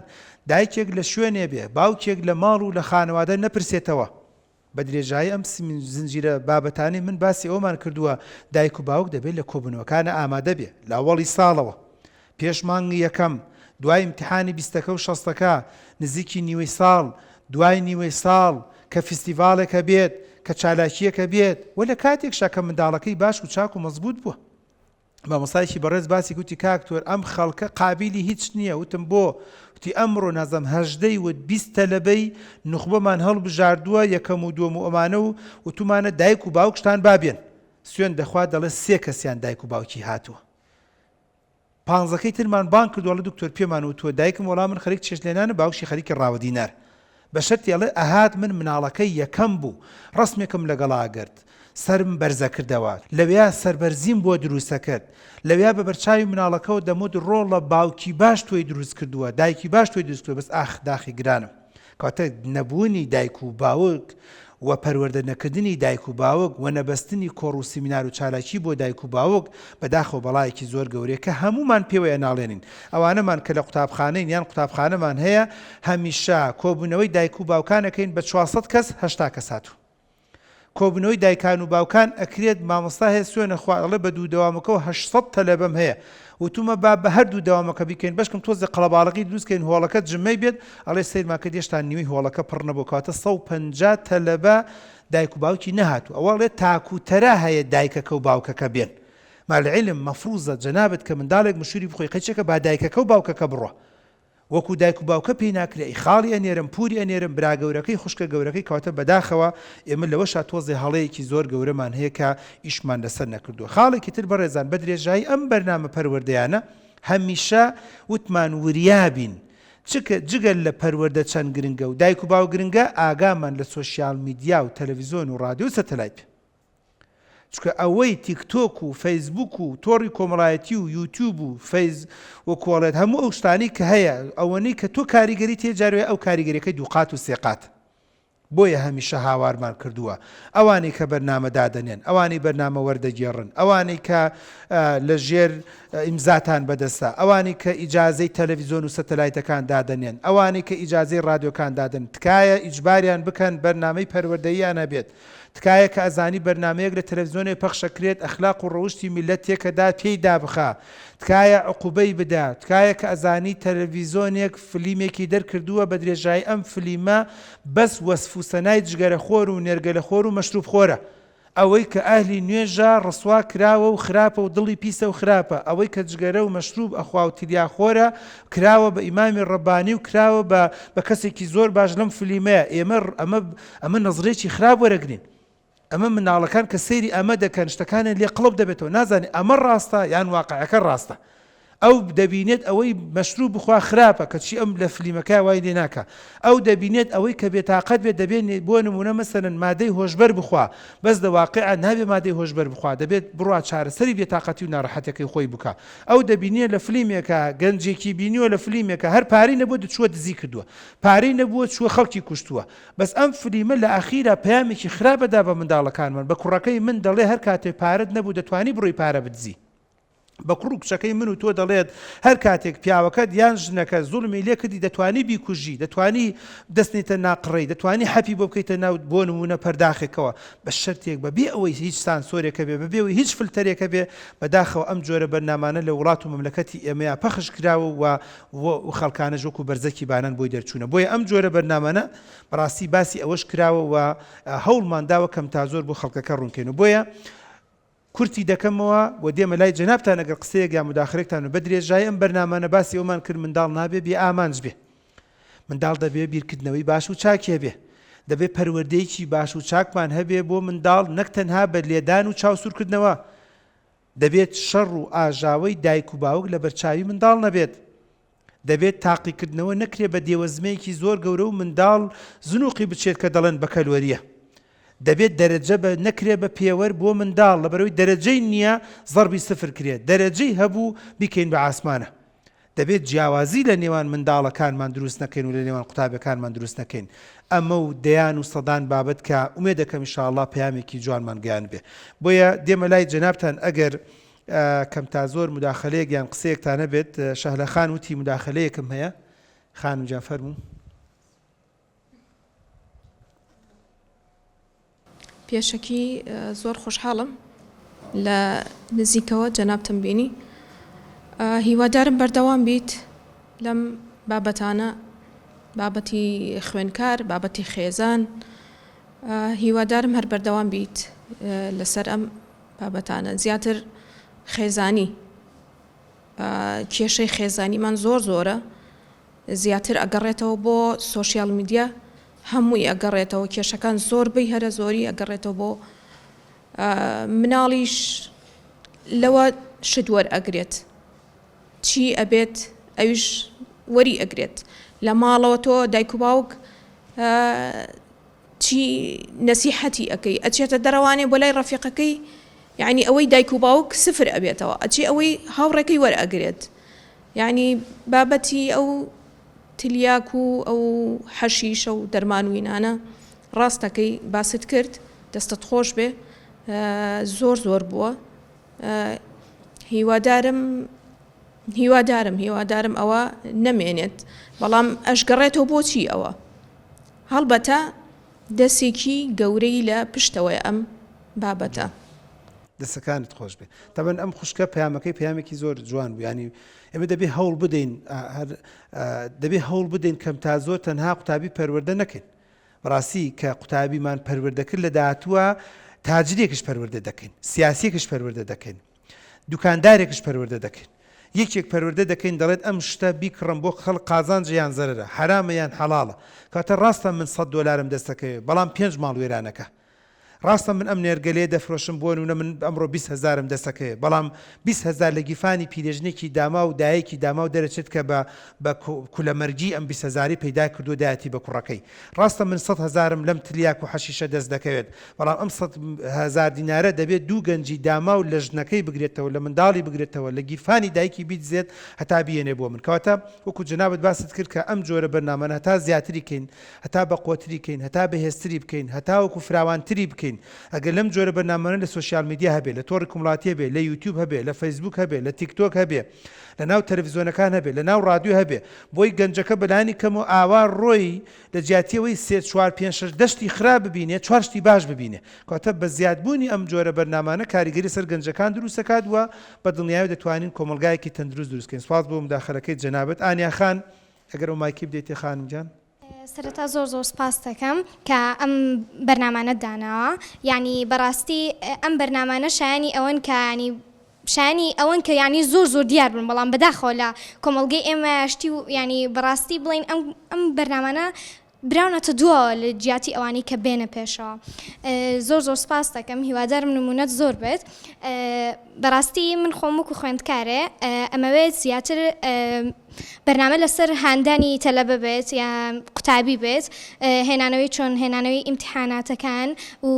دایکێک لە شوێنێ بێ باوکێک لە ماڵ و لە خانەوادە نەپرسێتەوە بە درێژایی ئەم زنجیرە بابەتانەی من باسی ئەوەمان کردووە دایک و باوک دەبێت لە کۆبوونەوەکانە ئامادە بێ لە ئەوەڵی ساڵەوە پێش مانگی یەکەم دوای ئیمتیحانی بیستەکە و شەستەکە نزیکی نیوەی ساڵ دوای نیوەی ساڵ کە فیستیڤاڵێکە بێت کە چالاکییەکە بێت و لە کاتێکشا کە منداڵەکەی باش و چاک و مەزبووت بووە. مامۆستایەکی بەڕێز باسی گوتی کاک تۆر ئەم خەڵکە قابیلی هیچ نییە وتم بۆ وتی ئەمڕۆ نازم هەژدەی وت 20 تەلەبەی نوخبەمان هەڵبژاردووە یەکەم و دووەم و ئەمانە و وتومانە دایک و باوکشتان با بێن سوێن دەخوا دەڵێ سێ کەسیان دایک و باوکی هاتووە پانزەکەی ترمان بانگ کردووە ئەڵێ دکتۆر پێمان وتووە دایکم وەڵا من خەریک چێشتلێنانم باوکشی خەریکی ڕاوەدینار بە شەرتی ئەڵێ ئەهات من مناڵەکەی یەکەم بوو ڕەسمێکم لەگەڵا گرت سەرم بەرزەکردەوە لەویا سەربەرزیم بۆ دروستەکرد لەویا بە بەرچاوی مناڵەکەوە دەموت ڕۆڵە باوکی باش تۆی دروست کردووە دایکی باش تۆی دروست کردووە بەس ئاخ داخی گرانم کەواتە نەبوونی دایک و باوک و پەروەردە نەکردنی دایک و باوک و نەبەستنی کۆڕ و سیمینار و چالاکی بۆ دایک و باوک بەداخەوە بەڵایەکی زۆر گەورەیە کە هەموومان پێوەی ئەناڵێنین ئەوانەمان کە لە قوتابخانەین یان قوتابخانەمان هەیە هەمیشە کۆبوونەوەی دایک و باوکان ئەکەین بە 400 کەس 80 کەس هاتوو کۆبوونەوەی دایکان و باوکان ئەکرێت مامۆستا هەیە سوێنە خوا ئەڵێ بە دوو دەوامەکەوە 800 تەلەبەم هەیە وتومە با بە هەردوو دەوامەکە بیکەین بەشکم تۆزێ قەڵەباڵغی دروست کەین هۆڵەکە جمەی بێت ئەڵێ سەیرمان کرد هێشتا نیوەی هۆڵەکە پڕ نەبوو کەواتە 150 تەلەبە. دایک و باوکی نەهاتوو ئەوە ئەڵێ تاک و تەرا هەیە دایکەکە و باوکەکە بێن مع العلم مەفروزە جەنابت کە منداڵێک مشوری بخۆی قەیچەکە با دایکەکە و باوکەکە بڕوا وەکو دایک و باوکە پێی ناکرێ ئەی خاڵی ئەنێرم پوری ئەنێرم برا گەورەکەی خوشکە گەورەکەی کەواتە بەداخەوە ئێمە لەوەشا تۆزێ هەڵەیەکی زۆر گەورەمان هەیە کە ئیشمان لەسەر نەکردووە خاڵێکی تر بەڕێزان بە درێژایی ئەم بەرنامە پەروەردەیانە هەمیشە وتمان وریا بین چکە جگە لە پەروەردە چەند گرنگە و دایک و باوک گرنگە ئاگامان لە سۆشیال میدیا و تەلەڤیزۆن و ڕادیۆ و سەتەلایت بێ. چونکە ئەوەی تیک تۆک و فەیسبوک و تۆڕی کۆمەڵایەتی و یوتیوب و فەیس و کۆڵێت هەموو ئەو شتانەی کە هەیە ئەوەنەی کە تۆ کاریگەریت هەیە جارێ ئەو کاریگەریەکەی دووقات و سێقات بۆیە هەمیشە هاوارمان کردووە ئەوانەی کە بەرنامە دادەنێن ئەوانەی بەرنامە وەردەگێڕن ئەوانەی کە لە ژێر ئیمزاتان بەدەستە ئەوانەی کە ئیجازەی تەلەڤیزۆن و سەتەلایتەکان دادەنێن ئەوانەی کە ئیجازەی ڕادیۆکان دادەن تکایە ئیجباریان بکەن بەرنامەی پەروەردەییان هەبێت تکایە کە ئەزانی بەرنامەیەک لە تەلەفزیۆنێ پەخشەکرێت ئەخلاق و ڕەوشتی میللەت تێکەدا پێی دابخە تکایە عقوبەی بدە تکایە کە ئەزانی تەلەفیزۆنێک فلیمێکی دەرکردووە بە درێژایی ئەم فلیمە بەس وەسف و سەنای جگەرە خۆر و نێرگەلە خۆر و مەشروب خۆرە ئەوەی کە ئەهلی نوێژە ڕسوا کراوە و خراپە و دڵی پیسە و خراپە ئەوەی کە جگەرە و مەشروب ئەخوا و تلیا خۆرە کراوە بە ئیمامی ڕەبانی و کراوە بە بە کەسێکی زۆر باش لەم فلیمەیە ئێمە ئەمە ئەمە نەزرێکی خراپ وەرەگرین ئەمە منداڵەکان کە سەیری ئەمە دەکەن شتەکانیان لێ قڵپ دەبێتەوە نازانێت ئەمە ڕاستە یان واقعەکە ڕاستە ئەو دەبینێت ئەوەی مەشروب بخوا خراپە کەچی ئەم لە فلیمەکە وای لێ ناکا ئەو دەبینێت ئەوەی کە بێتاقەت بێت دەبێت بۆ نمونە مەسەلەن مادەی هۆشبەر بخوا بەس لە واقیع نابێ مادەی هۆشبەر بخوا دەبێت بڕوا چارەسەری بێتاقەتی و ناڕەحەتەکەی خۆی بکا ئەو دەبینێ لە فلیمێکا گەنجێکی بینیوە لە فلیمێکا هەر پارەی نەبووە دچووە دزی کردووە پارەی نەبووە چووە خەڵکی کوشتووە بەس ئەم فلیمە لە ئاخیرا پەیامێکی خراپ ئەدا بە منداڵەکانمان بە کوڕەکەی من دەڵێ هەر کاتێ پارەت نەبوو دەتوانی بڕۆی پارە بدزی بە کوڕ و کچەکەی من و تۆ دەڵێت هەر کاتێک پیاوەکەت یان ژنەکە زوڵمی لێ کردی دەتوانی بیکوژی دەتوانی دەستنیتە ناقڕەی دەتوانی حەپی بۆ بکەیتە ناو بۆ نمونە پەرداخێکەوە بە شەرتێک بە بێ ئەوەی هیچ سانسۆرێکە بێ بەبێ ئەوەی هیچ فلتەرێکە بێ بەداخەوە ئەم جۆرە بەرنامانە لە وڵات و مەملەکەتی ئێمەیا پەخش کراوە و و خەڵکانەش وەکو بەرزەکی بانان بۆی دەرچوونە بۆیە ئەم جۆرە بەرنامانە بەڕاستی باسی ئەوەش کراوە و هەوڵمان داوە کەم تا زۆر بۆ خەڵکەکە ڕوونکەین و بۆیە کورتی دەکەمەوە و دێمە لای جەنابتان ئەگەر قسەیەک یا موداخەلەیەکتان بە درێژایی ئەم بەرنامانە باسی ئەومان کرد منداڵ نابێ بێ ئامانج بێ منداڵ دەبێ بیرکردنەوەی باش و چاکی هەبێ دەبێ پەروەردەیەکی باش و چاکمان هەبێ بۆ منداڵ نەک تەنها بە لێدان و چاوسوورکردنەوە دەبێت شەڕ و ئاژاوەی دایک و باوک لە بەرچاوی منداڵ نەبێت دەبێت تاقیکردنەوە نەکرێت بە دێوەزمەیەکی زۆر گەورە و منداڵ زنوقی بچێت کە دەڵێن بەکەلۆریە. دەبێت دەرەجە بە نەکرێت بە پێوەر بۆ منداڵ لەبەرئەوەی دەرەجەی نییە زەڕبی سفر کرێت دەرەجەی هەبوو بیکەین بە ئاسمانە. دەبێت جیاوازی لە نێوان منداڵەکانمان دروست نەکەین و لە نێوان قوتابیەکانمان دروست نەکەین. ئەمە و دەیان و سەدان بابەت کە ئومێدەکەم ان شاء اللە پەیامێکی جوانمان گەیاندبێ. بۆیە دێمە لای جەنابتان ئەگەر کەم تا زۆر موداخەلەیەک یان قسەیەکتان هەبێت شەهلە خان وتی موداخەلەیەکم هەیە خانم گیان فەرموو. پێشەکی زۆر خۆشحاڵم لە نزیکەوە جەنابتم بینی هیوادارم بەردەوام بیت لەم بابەتانە بابەتی خوێنکار بابەتی خێزان هیوادارم هەر بەردەوام بیت لەسەر ئەم بابەتانە زیاتر خێزانی کێشەی خێزانیمان زۆر زۆرە زیاتر ئەگەڕێتەوە بۆ سۆشیال میدیا هەمووی ئەگەڕێتەوە کێشەکان زۆربەی هەرە زۆری ئەگەڕێتەوە بۆ مناڵیش لەوە شت وەرئەگرێت چی ئەبێت ئەویش وەری ئەگرێت لە ماڵەوە تۆ دایک و باوک چی نەسیحەتی ئەکەی ئەچێتە دەرەوانێ بۆ لای ڕەفیقەکەی یعنی ئەوەی دایک و باوک سفر ئەبێتەوە ئەچێ ئەوەی هاوڕێکەی وەرئەگرێت یعنی بابەتی ئەو تلیاک و ئەو حەشیشە و دەرمان و ئینانە ڕاستەکەی باست کرد دەستت خۆش بێ زۆر زۆر بووە هیوادارم هیوادارم هیوادارم ئەوە نەمێنێت بەڵام ئەشگەڕێتەوە بۆچی ئەوە هەڵبەتە دەسێکی گەورەی لە پشتەوەیە ئەم بابەتە. دەستەکانت خۆش بێ تەبەن ئەم خوشکە پەیامەکەی پەیامێکی زۆر جوان بوو ینی ئێمە دەبێ هەوڵ بدەین هەر دەبێ هەوڵ بدەین کەم تا زۆر تەنها قوتابی پەروەردە نەکەین. بەڕاستی کە قوتابیمان پەروەردە کرد لە داهاتووە تاجرێکش پەروەردە دەکەین، سیاسیەکش پەروەردە دەکەین، دوکاندارێکش پەروەردە دەکەین. یەکێک پەروەردە دەکەین دەڵێت ئەم شتە بیکڕم بۆ خەڵک قازانجە یان زەرەرە، حەرامە یان حەڵاڵە. کەواتە ڕاستە من سەت دۆلارم دەست دەکەوێت بەڵام پێنج ماڵ وێرانەکە. ڕاستە من ئەم نێرگەلەیە دەفرۆشم بۆ نمونە من ئەمڕۆ 20 هەزارم دەستەکەوێت بەڵام 20 هەزار لە گیرفانی پیرێژنێکی داماو و دایەکی داماو دەرەچێت کە بە بە کولەمەرگی ئەم 20 هەزارەی پەیدا کردووە دایەتی بە کوڕەکەی ڕاستە من سەت هەزارم لەم تلیاک و حەشیشە دەست دەکەوێت بەڵام ئەم 100 هەزار دینارە دەبێت دوو گەنجی داماو لە ژنەکەی بگرێتەوە لە منداڵی بگرێتەوە لە گیرفانی دایکی بیدزێت هەتا بیێنێ بۆ من کەواتە وەکو جەنابت باست کرد کە ئەم جۆرە بەرنامانە هەتا زیاتری کەین هەتا بەقوەتری کەین، هەتا بەهێزتری بکەین، هەتاوەکو فراوانتری بکەین، ئەگەر لەم جۆرە بەرنامانە لە social media هەبێ، لە تۆڕی کومڵاتی هەبێ، لە یوتیوب هەبێ، لە فەیسبوک هەبێ، لە تیک تۆک هەبێ، لە ناو تەلەفزیۆنەکان هەبێ، لە ناو ڕادیۆ هەبێ، بۆی گەنجەکە بەلانی کەمەوە ئاوا ڕۆی لە جیاتی ئەوەی سێ چوار پێنج شەش دە شتی خراپ ببینێ، چوار شتی باش ببینێ. کەواتە بە زیادبوونی ئەم جۆرە بەرنامانە کاریگەری لەسەر گەنجەکان دروست دەکات و بە دڵنیایەوە دەتوانین کۆمەڵگایەکی تەندروست دروست کەین. سوپاس بۆ موداخەلەکەی جەنابت. ئانیا خان ئەگەر ئەو مایکەی بدەیتێ خانم گیان. سەرەتا زۆر زۆر سپاست دەکەم کە ئەم بەرنامانەت داناوە یانی بەڕاستی ئەم بەرنامانە شایانی ئەوەن کە یانی شایانی ئەوەن کە یانی زۆر زۆر دیار بن بەڵام بەداخەوە لە کۆمەڵگەی ئێمە شتی و یانی بەڕاستی بڵین ئەم ئەم بەرنامانە براونەتە دواوە لە جیاتی ئەوانەی کە بێنە پێشەوە زۆر زۆر سپاس دەکەم هیوادارم نمونەت زۆر بێت بەڕاستی من خۆم وەکو خوێندکارێ ئەمەوێت زیاتر بەرنامە لەسەر هاندانی تەلەبە بێت یان قوتابی بێت هێنانەوەی چۆن هێنانەوەی ئیمتیحاناتەکان و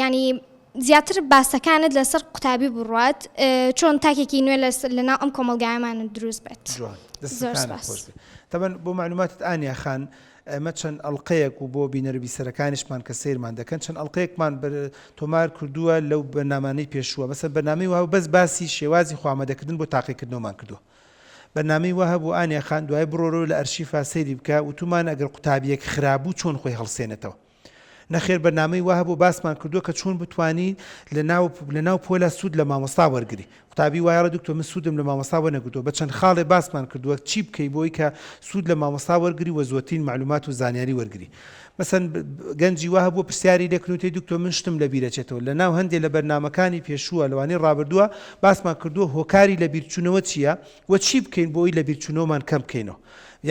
ینی زیاتر باسەکانت لەسەر قوتابی بڕوات چۆن تاکێکی نوێ لەناو ئەم کۆمەلگایەمان دروست بێت تەبەن بۆ معلوماتت ئانیا خان ئێمە چەند ئەڵقەیەک و بۆ بینەر و بیسەرەکانیشمان کە سەیرمان دەکەن چەند ئەڵقەیەکمان تۆمار کردووە لەو بەرنامانەی پێشووە مەسەن بەرنامەی وا بەس باسی شێوازی خۆئامادەکردن بۆ تاقیکردنەوەمان کردووە بەرنامەی وا هەبوو ئانیا خان دوای بڕۆرۆ لە ئەرشیفا سەیری بکە وتومان ئەگەر قوتابیەک خراپ بوو چۆن خۆی هەڵسێنێتەوە نەخێر بەرنامەی وا هەبوو باسمان کردووە کە چۆن بتوانی لە ناو لە ناو پۆلا سوود لە مامۆستا وەرگری قوتابی وایە ئەڵێ دکتۆر من سوودم لە مامۆستا وەرنەگرتووە بە چەند خاڵێ باسمان کردووە چی بکەی بۆی کە سوود لە مامۆستا وەرگری وە زۆرترین مەعلومات و زانیاری وەرگری مەسەن گەنجی وا هەبووە پرسیاری لێ کردووتەی دکتۆر من شتم لە بیرەچێتەوە لە ناو هەندێ لە بەرنامەکانی پێشووە لەوانەی ڕابردووە باسمان کردووە هۆکاری لە بیرچوونەوە چییە وە چی بکەین بۆی لە بیرچوونەوەمان کەم بکەینەوە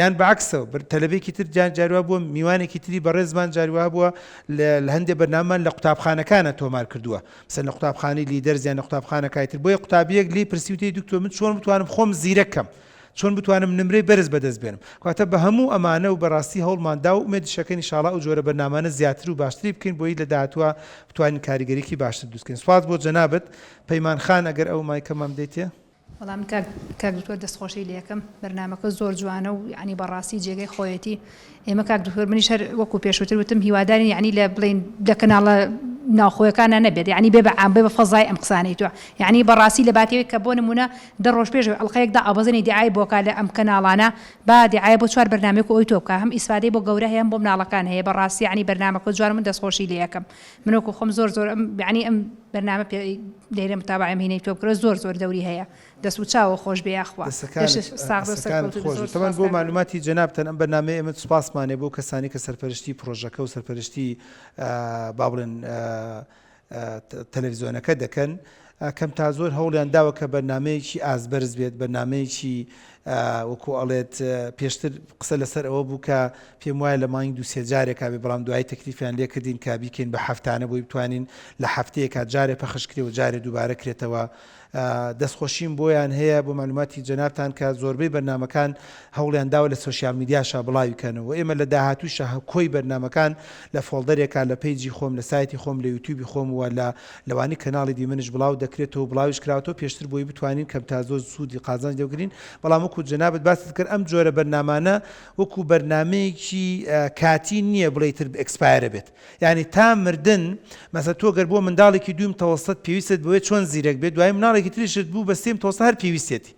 یان بە عەکسەوە بر تەلەبەیەکی تر جار جاری وا بووە میوانێکی تری بەڕێزمان جاری وا بووە لە لە هەندێ بەرنامەمان لە قوتابخانەکانە تۆمار کردووە مەسەلەن لە قوتابخانەی لیدەرز یان لە قوتابخانەکای تر بۆیە قوتابیەک لێی پرسیوتەی دکتۆر من چۆن بتوانم خۆم زیرەک کەم چۆن بتوانم نمرەی بەرز بەدەست بێنم کەواتە بە هەموو ئەمانە و بەڕاستی هەوڵمان دا و ئومێدیش ئەکەین ئیشاڵا ئەو جۆرە بەرنامانە زیاتر و باشتری بکەین بۆی لە داهاتووە بتوانین کاریگەریی باشتر دروست کەین سوپاس بۆ جەنابت پەیمان خان ئەگەر ئەو مایکەمان بدەیتێ. وەڵا من کاک کاک دکتۆر دەستخۆشی لێکەم بەرنامەکە زۆر جوانە و یعنی بەڕاستی جێگەی خۆیەتی ئێمە کاک دکتۆر منیش هەر وەکو پێشووتر وتم هیوادارین یعنی لە بڵین لە کەناڵە ناوخۆیەکانە نەبێت یعنی بێ بە عام بێ بە فەزای ئەم قسانەی تۆ یعنی بەڕاستی لە باتەوەی کە بۆ نمونە دە ڕۆژ پێش ئەڵقەیەک دا ئابەزێنی دیعای بۆکا لە ئەم کەناڵانە با دیعایە بۆ چوار بەرنامەیەک و ئەوی تۆ بکا هەم ئیسفادەی بۆ گەورە هەیە هەم بۆ مناڵەکان هەیە بەڕاستی یعنی بەرنامەکە جوان من دەستخۆشی لێ ئەکەم من وەکو خۆم زۆر زۆر ئەم یعنی ئەم بەرنامە پێ لێرە متابعەم هینەی تۆ بکرێ زۆر زۆر دەوری هەیە دەست و چاوە خۆش بێ یاخوا دەستەکانت ساغ بێ و دەستەکانت سەرکەوتوو بی خۆش زۆر بێ تەبعەن سوپاس بۆ کاک دکتۆر. مەعلوماتی جەنابتان ئەم بەرنامەیە ئێمە سوپاسمانێ بۆ کەسانی کە سەرپەرشتی پرۆژەکە و سەرپەرشتی با بڵێن تەلەفزیۆنەکە دەکەن کەم تا زۆر هەوڵیان داوە کە بەرنامەیەکی ئاست بەرز بێت بەرنامەیەکی وەکو ئەڵێت پێشتر قسە لەسەر ئەوە بوو کە پێم وایە لە مانگی دوو سێ جارێکا بێ بەڵام دوایی تەکلیفیان لێ کردین کە بیکەین بە هەفتانە بۆی بتوانین لە هەفتەیەکا جارێ پەخش کرێ و جارێ دووبارە کرێتەوە دەستخۆشیم بۆیان هەیە بۆ مەعلوماتی جەنابتان کە زۆربەی بەرنامەکان هەوڵیان داوە لە social media شا بڵاوی کەنەوە ئێمە لە داهاتووشا کۆی بەرنامەکان لە folder ێکا لە page ی خۆم لە سایتی خۆم لە یوتیوبی خۆم و لە لەوانی کەناڵی دیمەنش بڵاو دەکرێتەوە و بڵاویش کراوەتەوە پێشتر بۆی بتوانین کەم تا زۆر سوودی قازانج لێ بگرین بەڵام وەکو جەنابت باست کرد ئەم جۆرە بەرنامانە وەکو بەرنامەیەکی کاتی نییە بڵێی تر expire ە بێت یانی تا مردن مەسەلەن تۆ گەر بۆ منداڵێکی دووی متەوەستەت پێویستت بەوەیە چۆن زیرەک بێت دوایی مناڵێکی تریشت بوو بە سێی متەوەستە هەر پێویستێتی.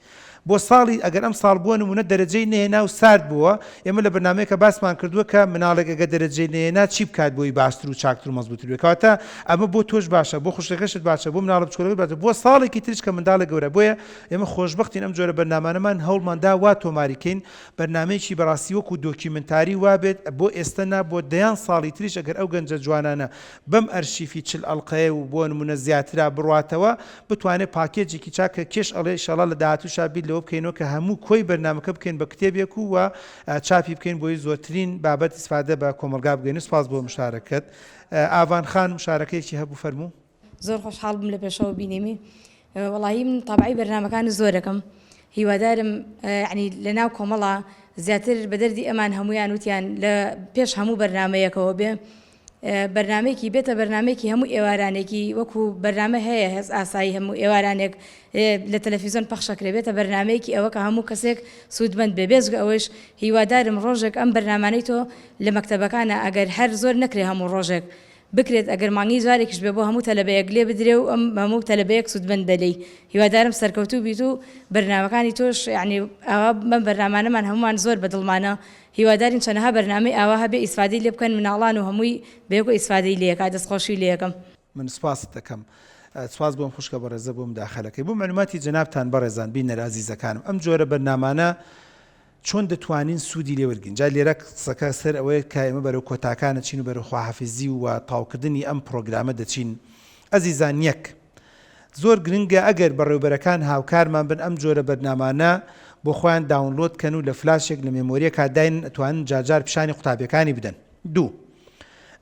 بۆ ساڵی ئەگەر ئەم ساڵ بۆ نمونە دەرەجەی نەهێنا و سارد بووە ئێمە لە بەرنامەیەکە باسمان کردووە کە مناڵێک ئەگەر دەرەجەی نەهێنا چی بکات بۆی باشتر و چاکتر و مەزبووتر بێت کەواتە ئەمە بۆ تۆش باشە بۆ خوشکەکەشت باشە بۆ مناڵە بچکۆلەکەت باشە بۆ ساڵێکی تریش کە منداڵێک گەورە بۆیە ئێمە خۆشبەختین ئەم جۆرە بەرنامانەمان هەوڵمان دا وا تۆماری کەین بەرنامەیەکی بەڕاستی وەکو دۆکیومنتاری وابێت بۆ ئێستە نا بۆ دەیان ساڵی تریش ئەگەر ئەو گەنجە جوانانە بەم ئەرشیفی 40 ئەڵقەیە و بۆ نمونە زیاترا بڕواتەوە بتوانێت پاکێجێکی چاک کە کێش ئەڵێ ئیشەڵا لە داهاتووشا بیر لەوە بکەینەوە کە هەموو کۆی بەرنامەکە بکەین بە کتێبێک و و چاپی بکەین بۆی زۆرترین بابەت ئیسفادە بە کۆمەڵگا بگەین سپاس بۆ مشارەکەت ئاڤان خان مشارەکەیەکی هەبوو فەرموو. زۆر خۆشحاڵ بووم لە پێشەوە بینیمی وەڵاهی من تابعی بەرنامەکانی زۆرەکەم هیوادارم یعنی لە ناو کۆمەڵە زیاتر بە دەردی ئەمان هەمویان وتیان لە پێش هەموو بەرنمەیەکەوە بێ بەرنمەیەکی بێتە بەرنمەیەکی هەموو ئێوارانێکی وەکو بەرنامە هەیە هەز ئاسایی هەموو ئێوارانێک لە تەلەفیزۆن پەخشەکرێ بێتە بەرنمەیەکی ئەوە کە هەموو کەسێک سوودمەند بێ بێجگە ئەوەیش هیوادارم ڕۆژێک ئەم بەرنمانەی تۆ لە مەکتەبەکانە ئەگەر هەر زۆر نەکرێ هەموو ڕۆژێک بکرێت ئەگەر مانگی جارێکیش بێ بۆ هەموو تەلەبەیەک لێ بدرێ و ئەم هەموو تەلەبەیەک سوودمەند بێ لێی هیوادارم سەرکەوتوو بیت و بەرنامەکانی تۆش یانی ئاوا بەم بەرنامانەمان هەموومان زۆر بە دڵمانە هیوادارین چەنەها بەرنامەی ئاوا هەبێ ئیسفادەی لێ بکەن مناڵان و هەمووی بەیەکۆ ئیسفادەی لێ ئەکا دەست خۆشی لێ ئەکەم. من سپاست دەکەم. سپاس بۆ ئەم خوشکە بەڕێزە بۆ مداخەلەکەی. بۆ مەعلوماتی جەنابتان بەڕێزان بینەرە ئازیزەکانم ئەم جۆرە بەرنامانە چۆن دەتوانین سوودی لێ وەرگرین؟ جا لێرە قسەکە سەر ئەوەیە کە ئێمە بەرەو کۆتاکان ئەچین و بەرەو خواحافیزی و تەواوکردنی ئەم پڕۆگرامە دەچین. ئەزیزان یەک، زۆر گرنگە ئەگەر بەڕێوبەرەکان هاوکارمان بن ئەم جۆرە بەرنامانە بۆ خۆیان download کەن و لە فلاشێک لە memory یەکا داینن ئەتوانن جارجار پیشانی قوتابیەکانی بدەن. دوو،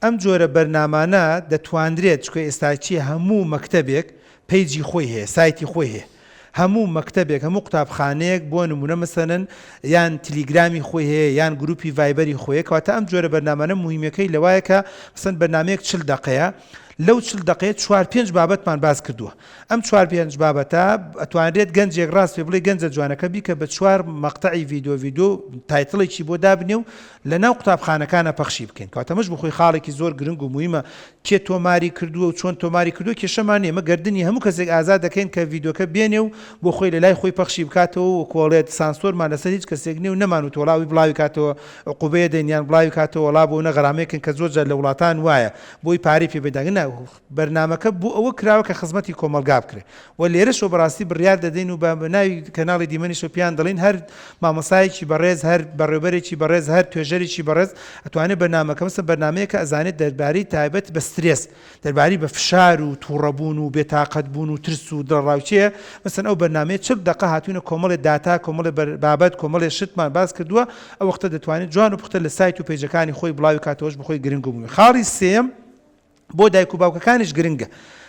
ئەم جۆرە بەرنامانە دەتوانرێت چونکە ئێستاکی هەموو مەکتەبێک page ی خۆی هەیە سایتی خۆی هەیە هەموو مەکتەبێک هەموو قوتابخانەیەک بۆ نمونە مەسەلەن یان تلیگرامی خۆی هەیە یان گروپی ڤایبەری خۆیە کەواتە ئەم جۆرە بەرنامانە موهیمەکەی لەوایە کە مەسەن بەرنامەیەک 40 دەقەیە لەو 40 دەقەیە چوار پێنج بابەتمان باس کردووە ئەم چوار پێنج بابەتە ئەتوانرێت گەنجێک ڕاست پێ بڵێ گەنجە جوانەکە بیکە بە چوار مەقتەعی ڤیدۆ ڤیدۆ title ێکی بۆ دابنێ و لە ناو قوتابخانەکانە پەخشی بکەین کەواتە ئەمەش بۆ خۆی خاڵێکی زۆر گرنگ و موهیمە کێ تۆماری کردووە و چۆن تۆماری کردووە کێشەمان نیە ئێمە گەردنی هەموو کەسێک ئازاد دەکەین کە ڤیدۆکە بێنێ و بۆ خۆی لە لای خۆی پەخشی بکاتەوە و کۆڵێت سانسۆرمان لەسەر هیچ کەسێک نیە و نەمان وتوە وەڵا ئەوی بڵاوی کاتەوە عقوبەیە دەین یان بڵاوی کاتەوە وەڵا بۆ نە غەرامەیەکن کە زۆر جار لە وڵاتان وایە بۆی پارەی پێ بەدەن نا بەرنامەکە بۆ ئەوە کراوە کە خزمەتی کۆمەڵگا بکرێت و لێرەشەوە بەڕاستی بڕیار دەدەین و بە ناوی کەناڵی دیمەنیشەوە پێیان دەڵێین هەر مامۆستایەکی بەڕێز هەر بەڕێوبەرێکی بەڕێز هەر توێژەرێکی بەڕێز ئەتوانێت بەرنامەکە مەسەن بەرنامەیەکە ئەزانێت دەربارەی تایبەت بە سترێس دەربارەی بە فشار و توڕەبوون و بێتاقەت بوون و ترس و دڵەڕاوکێ مەسەن ئەو بەرنامەیە 40 دەقە هاتوونە کۆمەڵێ داتا کۆمەڵێ بابەت کۆمەڵێ شتمان باس کردووە ئەو وەختە دەتوانێت جوان و پوختە لە سایت و page ەکانی خۆی بڵاوی کاتەوەش بخۆی گرنگ و موهیمە خاڵی سێیەم بۆ دایک و باوکەکانیش گرنگە.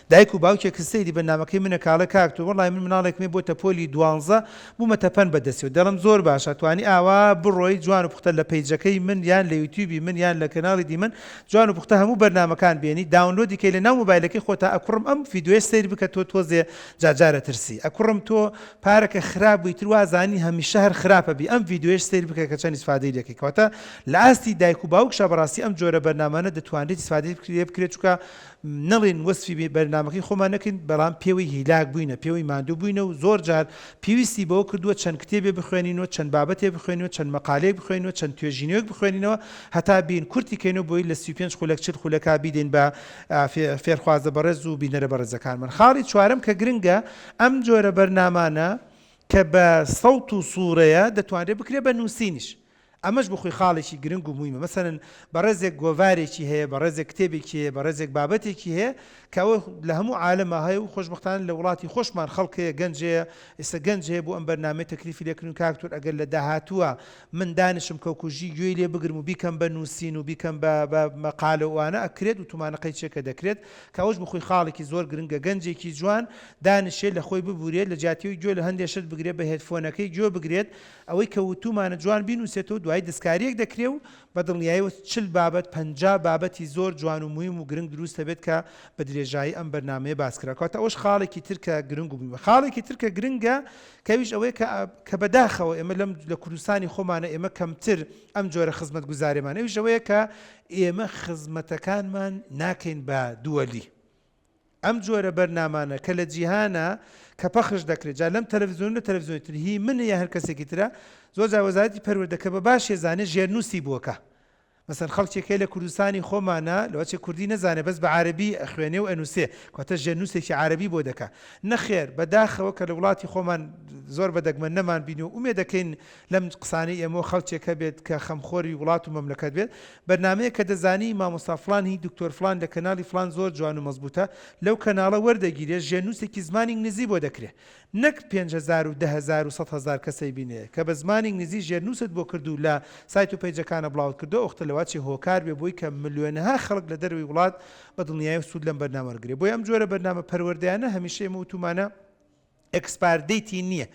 دایک و باوکێک سەیری بەرنامەکەی منە کاڵێ کاک تۆ وەڵای من مناڵێکم هەیە بۆتە پۆلی دوانزە بوومەتە پەن بە دەستیەوە دەڵێم زۆر باشە توانی ئاوا بڕۆی جوان و پوختە لە page ەکەی من یان لە یوتیوبی من یان لە کەناڵی دیمەن جوان و پوختە هەموو بەرنامەکان بێنی download ی کەی لە ناو مۆبایلەکەی خۆتا ئەکوڕم ئەم ڤیدیۆیە سەیر بکە تۆ تۆزێ جارجارە ترسی ئەکوڕم تۆ پارەکە خراپ بووی تر وازانی هەمیشە هەر خراپە بی ئەم ڤیدیۆیەش سەیر بکە کە چەند ئیسفادەی لێکەی کەواتە لە ئاستی دایک و باوکشا بەڕاستی ئەم جۆرە بەرنامانە دەتوانرێت ئیسفادەی لێ بکرێت چونکە نەڵێن وەسفی بەرنامەکەی خۆمان نەکەین بەڵام پێوەی هیلاک بووینە پێوەی ماندوو بووینە و زۆر جار پێویستی بەوە کردووە چەند کتێبێ بخوێنینەوە چەند بابەتێ بخوێنینەوە چەند مەقالەیەک بخوێنینەوە چەند توێژینەوەیەک بخوێنینەوە هەتا بین کورتی کەینەوە بۆی لە 35 خولەک 40 خولەکا بیدەین بە فێرخوازە بەڕێز و بینەرە بەڕێزەکانمان خاڵی چوارەم کە گرنگە ئەم جۆرە بەرنامانە کە بە سەوت و سوورەیە دەتوانرێت بکرێت بە نووسینیش. ئەمەش بۆ خۆی خاڵێکی گرنگ و مویمە. مەسەلەن بەڕێزێک گۆڤارێکی هەیە، بەڕێزێک کتێبێکی هەیە، بەڕێزێک بابەتێکی هەیە کە ئەوە لە هەموو عالەما هەیە و خۆشبەختانە لە وڵاتی خۆشمان خەڵک هەیە، گەنج هەیە، ئێستا گەنج هەیە بۆ ئەم بەرنامەیە تەکلیفی لێ کردوون کاک دکتۆر ئەگەر لە داهاتووە من دانیشم کەوکوژی گوێی لێ بگرم و بیکەم بە نووسین و بیکەم بە بە مەقالە و ئەوانە ئەکرێت و تومانە قەیچێکە دەکرێت کە ئەوەش بۆ خۆی خاڵێکی زۆر گرنگە گەنجێکی جوان دانیشێ لە خۆی ببورێت لە جیاتی ئەوەی گوێ لە هەندێ شت بگرێت بە headphone ەکەی گوێ بگرێت ئەوەی کە وتومانە جوان بینوسێتەوە دوایی دەستکاریەک دەکرێ و بە دڵنیایەوە 40 بابەت 50 بابەتی زۆر جوان و مویم و گرنگ دروست دەبێت کە بە درێژایی ئەم بەرنامەیە باس کرا کەواتە ئەوەش خاڵێکی تر کە گرنگ و مویمە خاڵێکی تر کە گرنگە کە ئەویش ئەوەیە کە کە بەداخەوە ئێمە لەم لە کوردستانی خۆمانە ئێمە کەمتر ئەم جۆرە خزمەتگوزاریەمان ئەویش ئەوەیە کە ئێمە خزمەتەکانمان ناکەین بە دووەلی. ئەم جۆرە بەرنامانە کە لە جیهانا کە پەخش دەکرێت جا لەم تەلەفزیۆن و لە تەلەفزیۆنی تر هی منە یا هەر کەسێکی ترە زۆر جار وەزارەتی پەروەردە کە بە باشێ زانێ ژێرنووسی بۆکە مەسەن خەڵکێک هەیە لە کوردستانی خۆمانا لەوەچێ کوردی نەزانێ بەس بە عارەبی ئەخوێنێ و ئەنووسێ کەواتە ژێرنووسێکی عارەبی بۆ دەکا نەخێر بە داخەوە کە لە وڵاتی خۆمان زۆر بە دەگمەن نەمان بینی و ئومێد دەکەین لەم قسانەی ئێمەوە خەڵکێک هەبێت کە خەمخۆری وڵات و مەملەکەت بێت بەرنامەیەک کە دەزانی مامۆستا فڵان هی دکتۆر فڵان لە کەناڵی فڵان زۆر جوان و مەزبوتە لەو کەناڵە وەردەگیرێ ژێرنوسێکی زمانی ئینگلیزی بۆ دەکرێ نەک 5000 و 10000 و 100000 کەسەی بینێ کە بە زمانی ئینگلیزی ژێرنوست بۆ کرد و لە سایت و پەیجەکانە بڵاوت کردەوە ئۆختە لەوەچێ هۆکار بێ بۆی کە ملیۆنەها خەڵک لە دەرەوەی وڵات بە دڵنیایەوە سوود لەم بەرنامە وەرگرێ بۆیە ئەم جۆرە بەرنامە پەروەردەیانە هەمیشە ئێمە وتومانە expire date ی نییە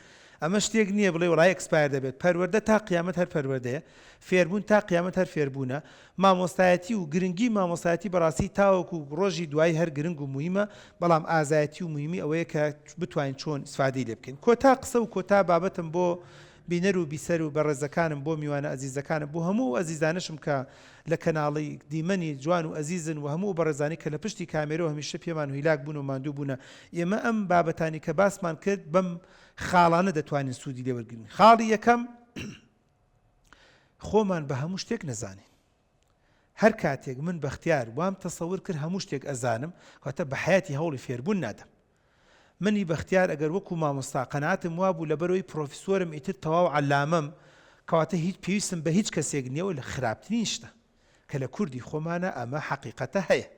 ئەمە شتێک نییە بڵێ وڵای expire دەبێت پەروەردە تا قیامەت هەر پەروەردەیە فێربوون تا قیامەت هەر فێربوونە مامۆستایەتی و گرنگی مامۆستایەتی بەڕاستی تاوەکو ڕۆژی دوایی هەر گرنگ و موهیمە بەڵام ئازایەتی و موهیمی ئەوەیە کە بتوانین چۆن ئیسفادەی لێ بکەین کۆتا قسە و کۆتا بابەتم بۆ بینەر و بیسەر و بەڕێزەکانم بۆ میوانە ئەزیزەکانم بۆ هەموو ئەو ئەزیزانەشم کە لە کەناڵی دیمەنی جوان و ئەزیزن و هەموو ئەو بەڕێزانەی کە لە پشتی کامێرەوە هەمیشە پێمان هیلاک بوون و ماندوو بوونە ئێمە ئەم بابەتانی کە باسمان کرد بەم خاڵانە دەتوانین سوودی لێ وەرگرین خاڵی یەکەم خۆمان بە هەموو شتێک نەزانین هەر کاتێک من بەختیار وام تەسەور کرد هەموو شتێک ئەزانم کەواتە بە حەیاتی هەوڵی فێربوون نادەم منی بەختیار ئەگەر وەکو مامۆستا قەناعەتم وابوو لەبەرئەوەی پرۆفیسۆرم ئیتر تەواو عەلامەم کەواتە هیچ پێویستم بە هیچ کەسێک نییە و لە خراپترین شتە کە لە کوردی خۆمانە ئەمە حەقیقەتە هەیە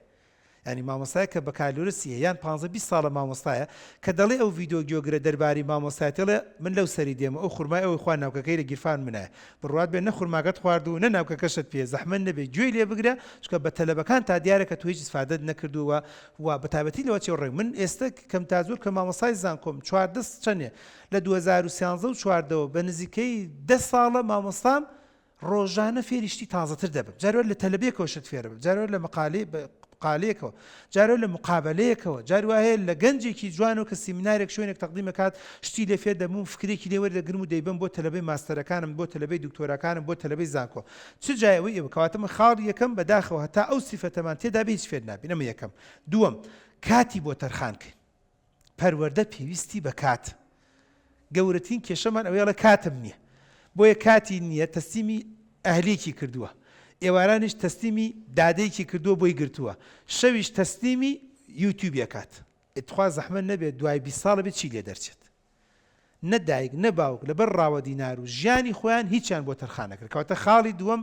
یانی مامۆستایەک کە بەکالۆرسی هەیە یان پانزە 20 ساڵە مامۆستایە کە دەڵێ ئەو ڤیدۆ گۆگرە دەرباری مامۆستایەتی ئەڵێ من لەو سەری دێم ئەو خورمای ئەوی خوا ناوکەکەی لە گیرفان منایە بڕوات بێ نە خورماکەت خواردوو نە ناوکەکەشت پێ زەحمەت نەبێ گوێی لێ بگرە چونکە بە تەلەبەکان تا دیارە کە تۆ هیچ ئیسفادەت نەکردووە و بە تایبەتی لەوە چێ ڕێک من ئێستە کەم تا زۆر کە مامۆستای زانکۆم 14 چەنێ لە 2013 و چواردەوە بە نزیکەی دە ساڵە مامۆستام ڕۆژانە فێری شتی تازەتر دەبم جارێ لە تەلەبەیەکەوە شت فێرە بم جارێ لە مقالەی مقالەیەکەوە جارێ لە مقابەلەیەکەوە جار وایە لە گەنجێکی جوانەوە کە سیمینارێک شوێنێک تەقدیم ئەکات شتی لێ فێر دەبم و فکرێکی لێ وەردەگرم و دەیبەم بۆ تەلەبەی ماستەرەکانم بۆ تەلەبەی دکتۆراکانم بۆ تەلەبەی زانکۆ چ جای ئەوەی ئێوە کەواتە من خاڵی یەکەم بەداخەوە هەتا ئەو سیفەتەمان تێدا بێ هیچ فێر نابین ئەمە یەکەم دووەم کاتی بۆ تەرخان کەین پەروەردە پێویستی بە کات. گەورەترین کێشەمان ئەوەیە ئەڵێ کاتم نییە. بۆیە کاتی نییە تەسلیمی ئەهلیەکی کردووە. ئێوارانیش تەسلیمی دادەیەکی کردووە بۆی گرتووە. شەویش تەسلیمی یوتیوب ئەکات. ئێ تخوا زەحمەت نەبێت دوای 20 ساڵ ئەبێ چی لێ دەرچێت. نە دایک نە باوک لەبەر ڕاوە دینار و ژیانی خۆیان هیچیان بۆ تەرخان نەکرد کەواتە خاڵی دووەم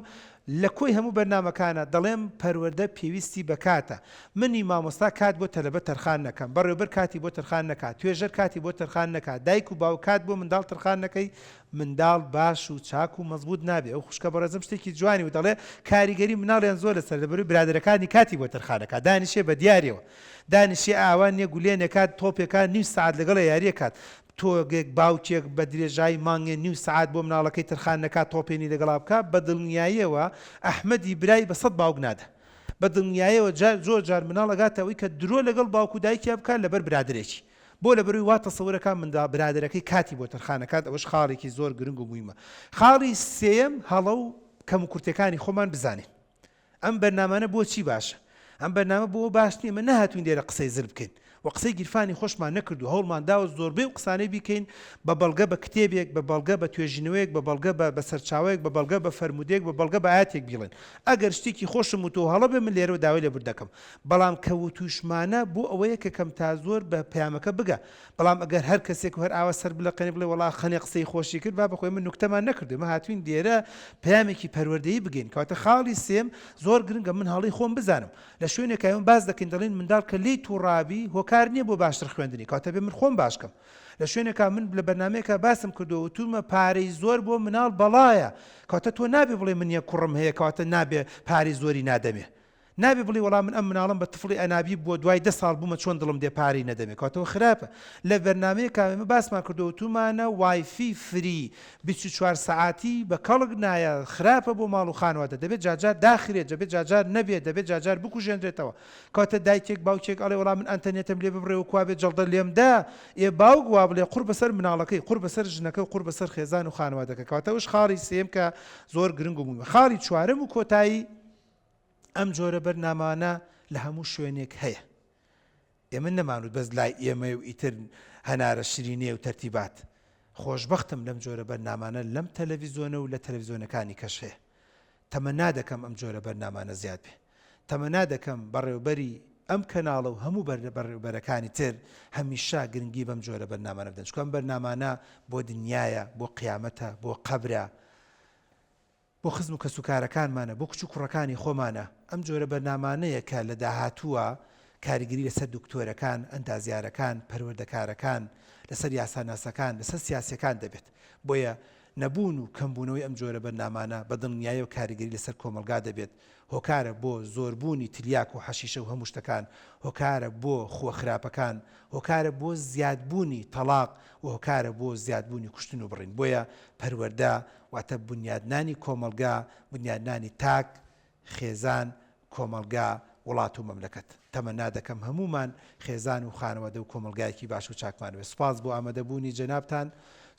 لە کۆی هەموو بەرنامەکانە دەڵێم پەروەردە پێویستی بە کاتە منی مامۆستا کات بۆ تەلەبە تەرخان نەکەم بەڕێوبەر کاتی بۆ تەرخان نەکات توێژەر کاتی بۆ تەرخان نەکات دایک و باوک کات بۆ منداڵ تەرخان نەکەی منداڵ باش و چاک و مەزبوت نابێ ئەو خوشکە بەڕێزم شتێکی جوانی و دەڵێ کاریگەری مناڵیان زۆر لەسەر لەبەروی برادەرەکانی کاتی بۆ تەرخان نەکات دانیشێ بە دیاریەوە دانیشێ ئاوا نیە گولێنێکات تۆپێکات نیو سەعات لەگەڵێ یاریەکات تۆگێک باوکێک بە درێژایی مانگێ نیو سەعات بۆ مناڵەکەی ترخان نەکات تۆپێنی لەگەڵا بکا بە دڵنیاییەوە ئەحمەدی برای بە سەت باوک نادا بە دڵنیایەوە جار زۆر جار مناڵ ئەگاتە ئەوەی کە درۆ لەگەڵ باوک و دایکیا بکات لەبەر برادەرێکی بۆ لەبەروی وا تەسەورەکا منداڵ برادەرەکەی کاتی بۆ تەرخان ئەکات ئەوەش خاڵێکی زۆر گرنگ و مویمە خاڵی سێیەم هەڵە و کەموکورتیەکانی خۆمان بزانین ئەم بەرنامانە بۆ چی باشە؟ ئەم بەرنامە بۆ ئەوە باش نیە ئێمە نەهاتوین لێرە قسەی زل بکەین و قسەی گیرفانی خۆشمان نەکردوە هەوڵمان داوە زۆربەی ئەو قسانەی بیکەین بە بەڵگە بە کتێبێک بە بەڵگە بە توێژینەوەیەک بە بەڵگە بە بە سەرچاوەیەک بە بەڵگە بە فەرموودەیەک بە بەڵگە بە ئایەتێک بیڵێن ئەگەر شتێکی خۆشم وتوە هەڵە بێ من لێرەوە داوای لێبوردن دەکەم بەڵام کە وتوشمانە بۆ ئەوەیە کە کەم تا زۆر بە پەیامەکە بگا بەڵام ئەگەر هەر کەسێک و هەر ئاوا سەر بلەقێنێ بڵێ وەڵا خەنێ قسەی خۆشی کرد بابە خۆی من نوکتەمان نەکردو ئێمە هاتوین لێرە پەیامێکی پەروەردەیی بگەین کەواتە خاڵی سێم زۆر گرنگە من هەڵەی خۆم بزانم لە شوێنێکا ئێمە باس دەکەین دەڵێین منداڵ کە لێی توڕابی هۆکار نییە بۆ باشتر خوێندنی کەواتە بێ من خۆم باش کەم لە شوێنێکا من لە بەرنامەیەکا باسم کردووە وتومە پارەی زۆر بۆ مناڵ بەڵایە کەواتە تۆ نابێ بڵێ من یەک کوڕم هەیە کەواتە نابێ پارەی زۆری نادەمێ نابێ بڵێی وەڵا من ئەم مناڵەم بە تفڵی ئەنابیب بووە دوای دە ساڵ بوومە چۆن دڵم دێ پارەی نەدەمێ کەواتەوە خراپە لە بەرنامەیەکا ئێمە باسمان کردووە وتومانە وایفی free 24 سەعاتی بە کەڵک نایە خراپە بۆ ماڵ و خانوادە دەبێت جارجار داخرێت دەبێت جارجار نەبێت دەبێت جارجار بکوژێنرێتەوە کەواتە دایکێک باوکێک ئەڵێ وەڵا من ئەنتەرنێتم لێ ببڕێ و کوا بێ جەڵدە لێم دا ئێ باوک وا بڵێ قوڕ بەسەر مناڵەکەی قوڕ بەسەر ژنەکە و قوڕ بەسەر خێزان و خانوادەکە کەواتە ئەوش خاڵی سێیەم کە زۆر گرنگ و موهیمە خاڵی چوارەم و کۆتایی ئەم جۆرە بەرنامانە لە هەموو شوێنێک هەیە. ئێمە نەمانوت بەس لای ئێمەیە و ئیتر هەنارە شرینێ و تەرتیبات. خۆشبەختم لەم جۆرە بەرنامانە لەم تەلەڤیزۆنە و لە تەلەڤیزۆنەکانی کەش هەیە. تەمەنا دەکەم ئەم جۆرە بەرنامانە زیاد بێ. تەمەنا دەکەم بەڕێوبەری ئەم کەناڵە و هەموو بەڕێوبەرەکانی تر هەمیشە گرنگی بەم جۆرە بەرنامانە بدەن. چونکە ئەم بەرنامانە بۆ دنیایە، بۆ قیامەتە، بۆ قەبرە. بۆ خزم و کەسوکارەکانمانە، بۆ کچ و کوڕەکانی خۆمانە، ئەم جۆرە بەرنامانەیە کە لە داهاتووە کاریگەری لەسەر دکتۆرەکان، ئەندازیارەکان، پەروەردەکارەکان، لەسەر یاساناسەکان، لەسەر سیاسیەکان دەبێت. بۆیە نەبوون و کەمبوونەوەی ئەم جۆرە بەرنامانە بە دڵنیایەوە کاریگەری لەسەر کۆمەڵگا دەبێت، هۆکارە بۆ زۆربوونی تلیاک و حەشیشە و هەموو شتەکان، هۆکارە بۆ خووە خراپەکان، هۆکارە بۆ زیادبوونی تەڵاق و هۆکارە بۆ زیادبوونی کوشتن و بڕین. بۆیە پەروەردە واتە بونیادنانی کۆمەڵگا، بونیادنانی تاک، خێزان، کۆمەڵگا، وڵات و مەملەکەت. تەمەنا دەکەم هەموومان خێزان و خانەوادە و کۆمەڵگایەکی باش و چاکمان هەبێت. سوپاس بۆ ئامادەبوونی جەنابتان،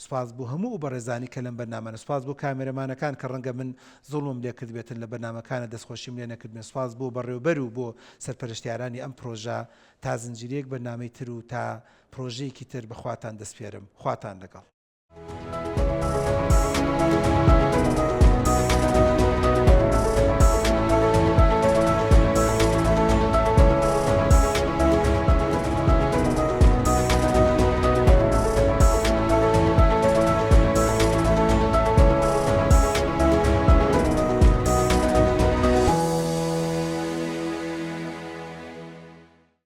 سوپاس بۆ هەموو ئەو بەڕێزانی کە لەم بەرنامەن، سوپاس بۆ کامێرەمانەکان کە ڕەنگە من زوڵمم لێ کردبێتن لە بەرنامەکانە دەستخۆشیم لێ نەکردبێن، سوپاس بۆ بەڕێوبەر و بۆ سەرپەرشتیارانی ئەم پرۆژە تا زنجیرەیەک بەرنامەی تر و تا پرۆژەیەکی تر بە خواتان دەسپێرم. خواتان لەگەڵ.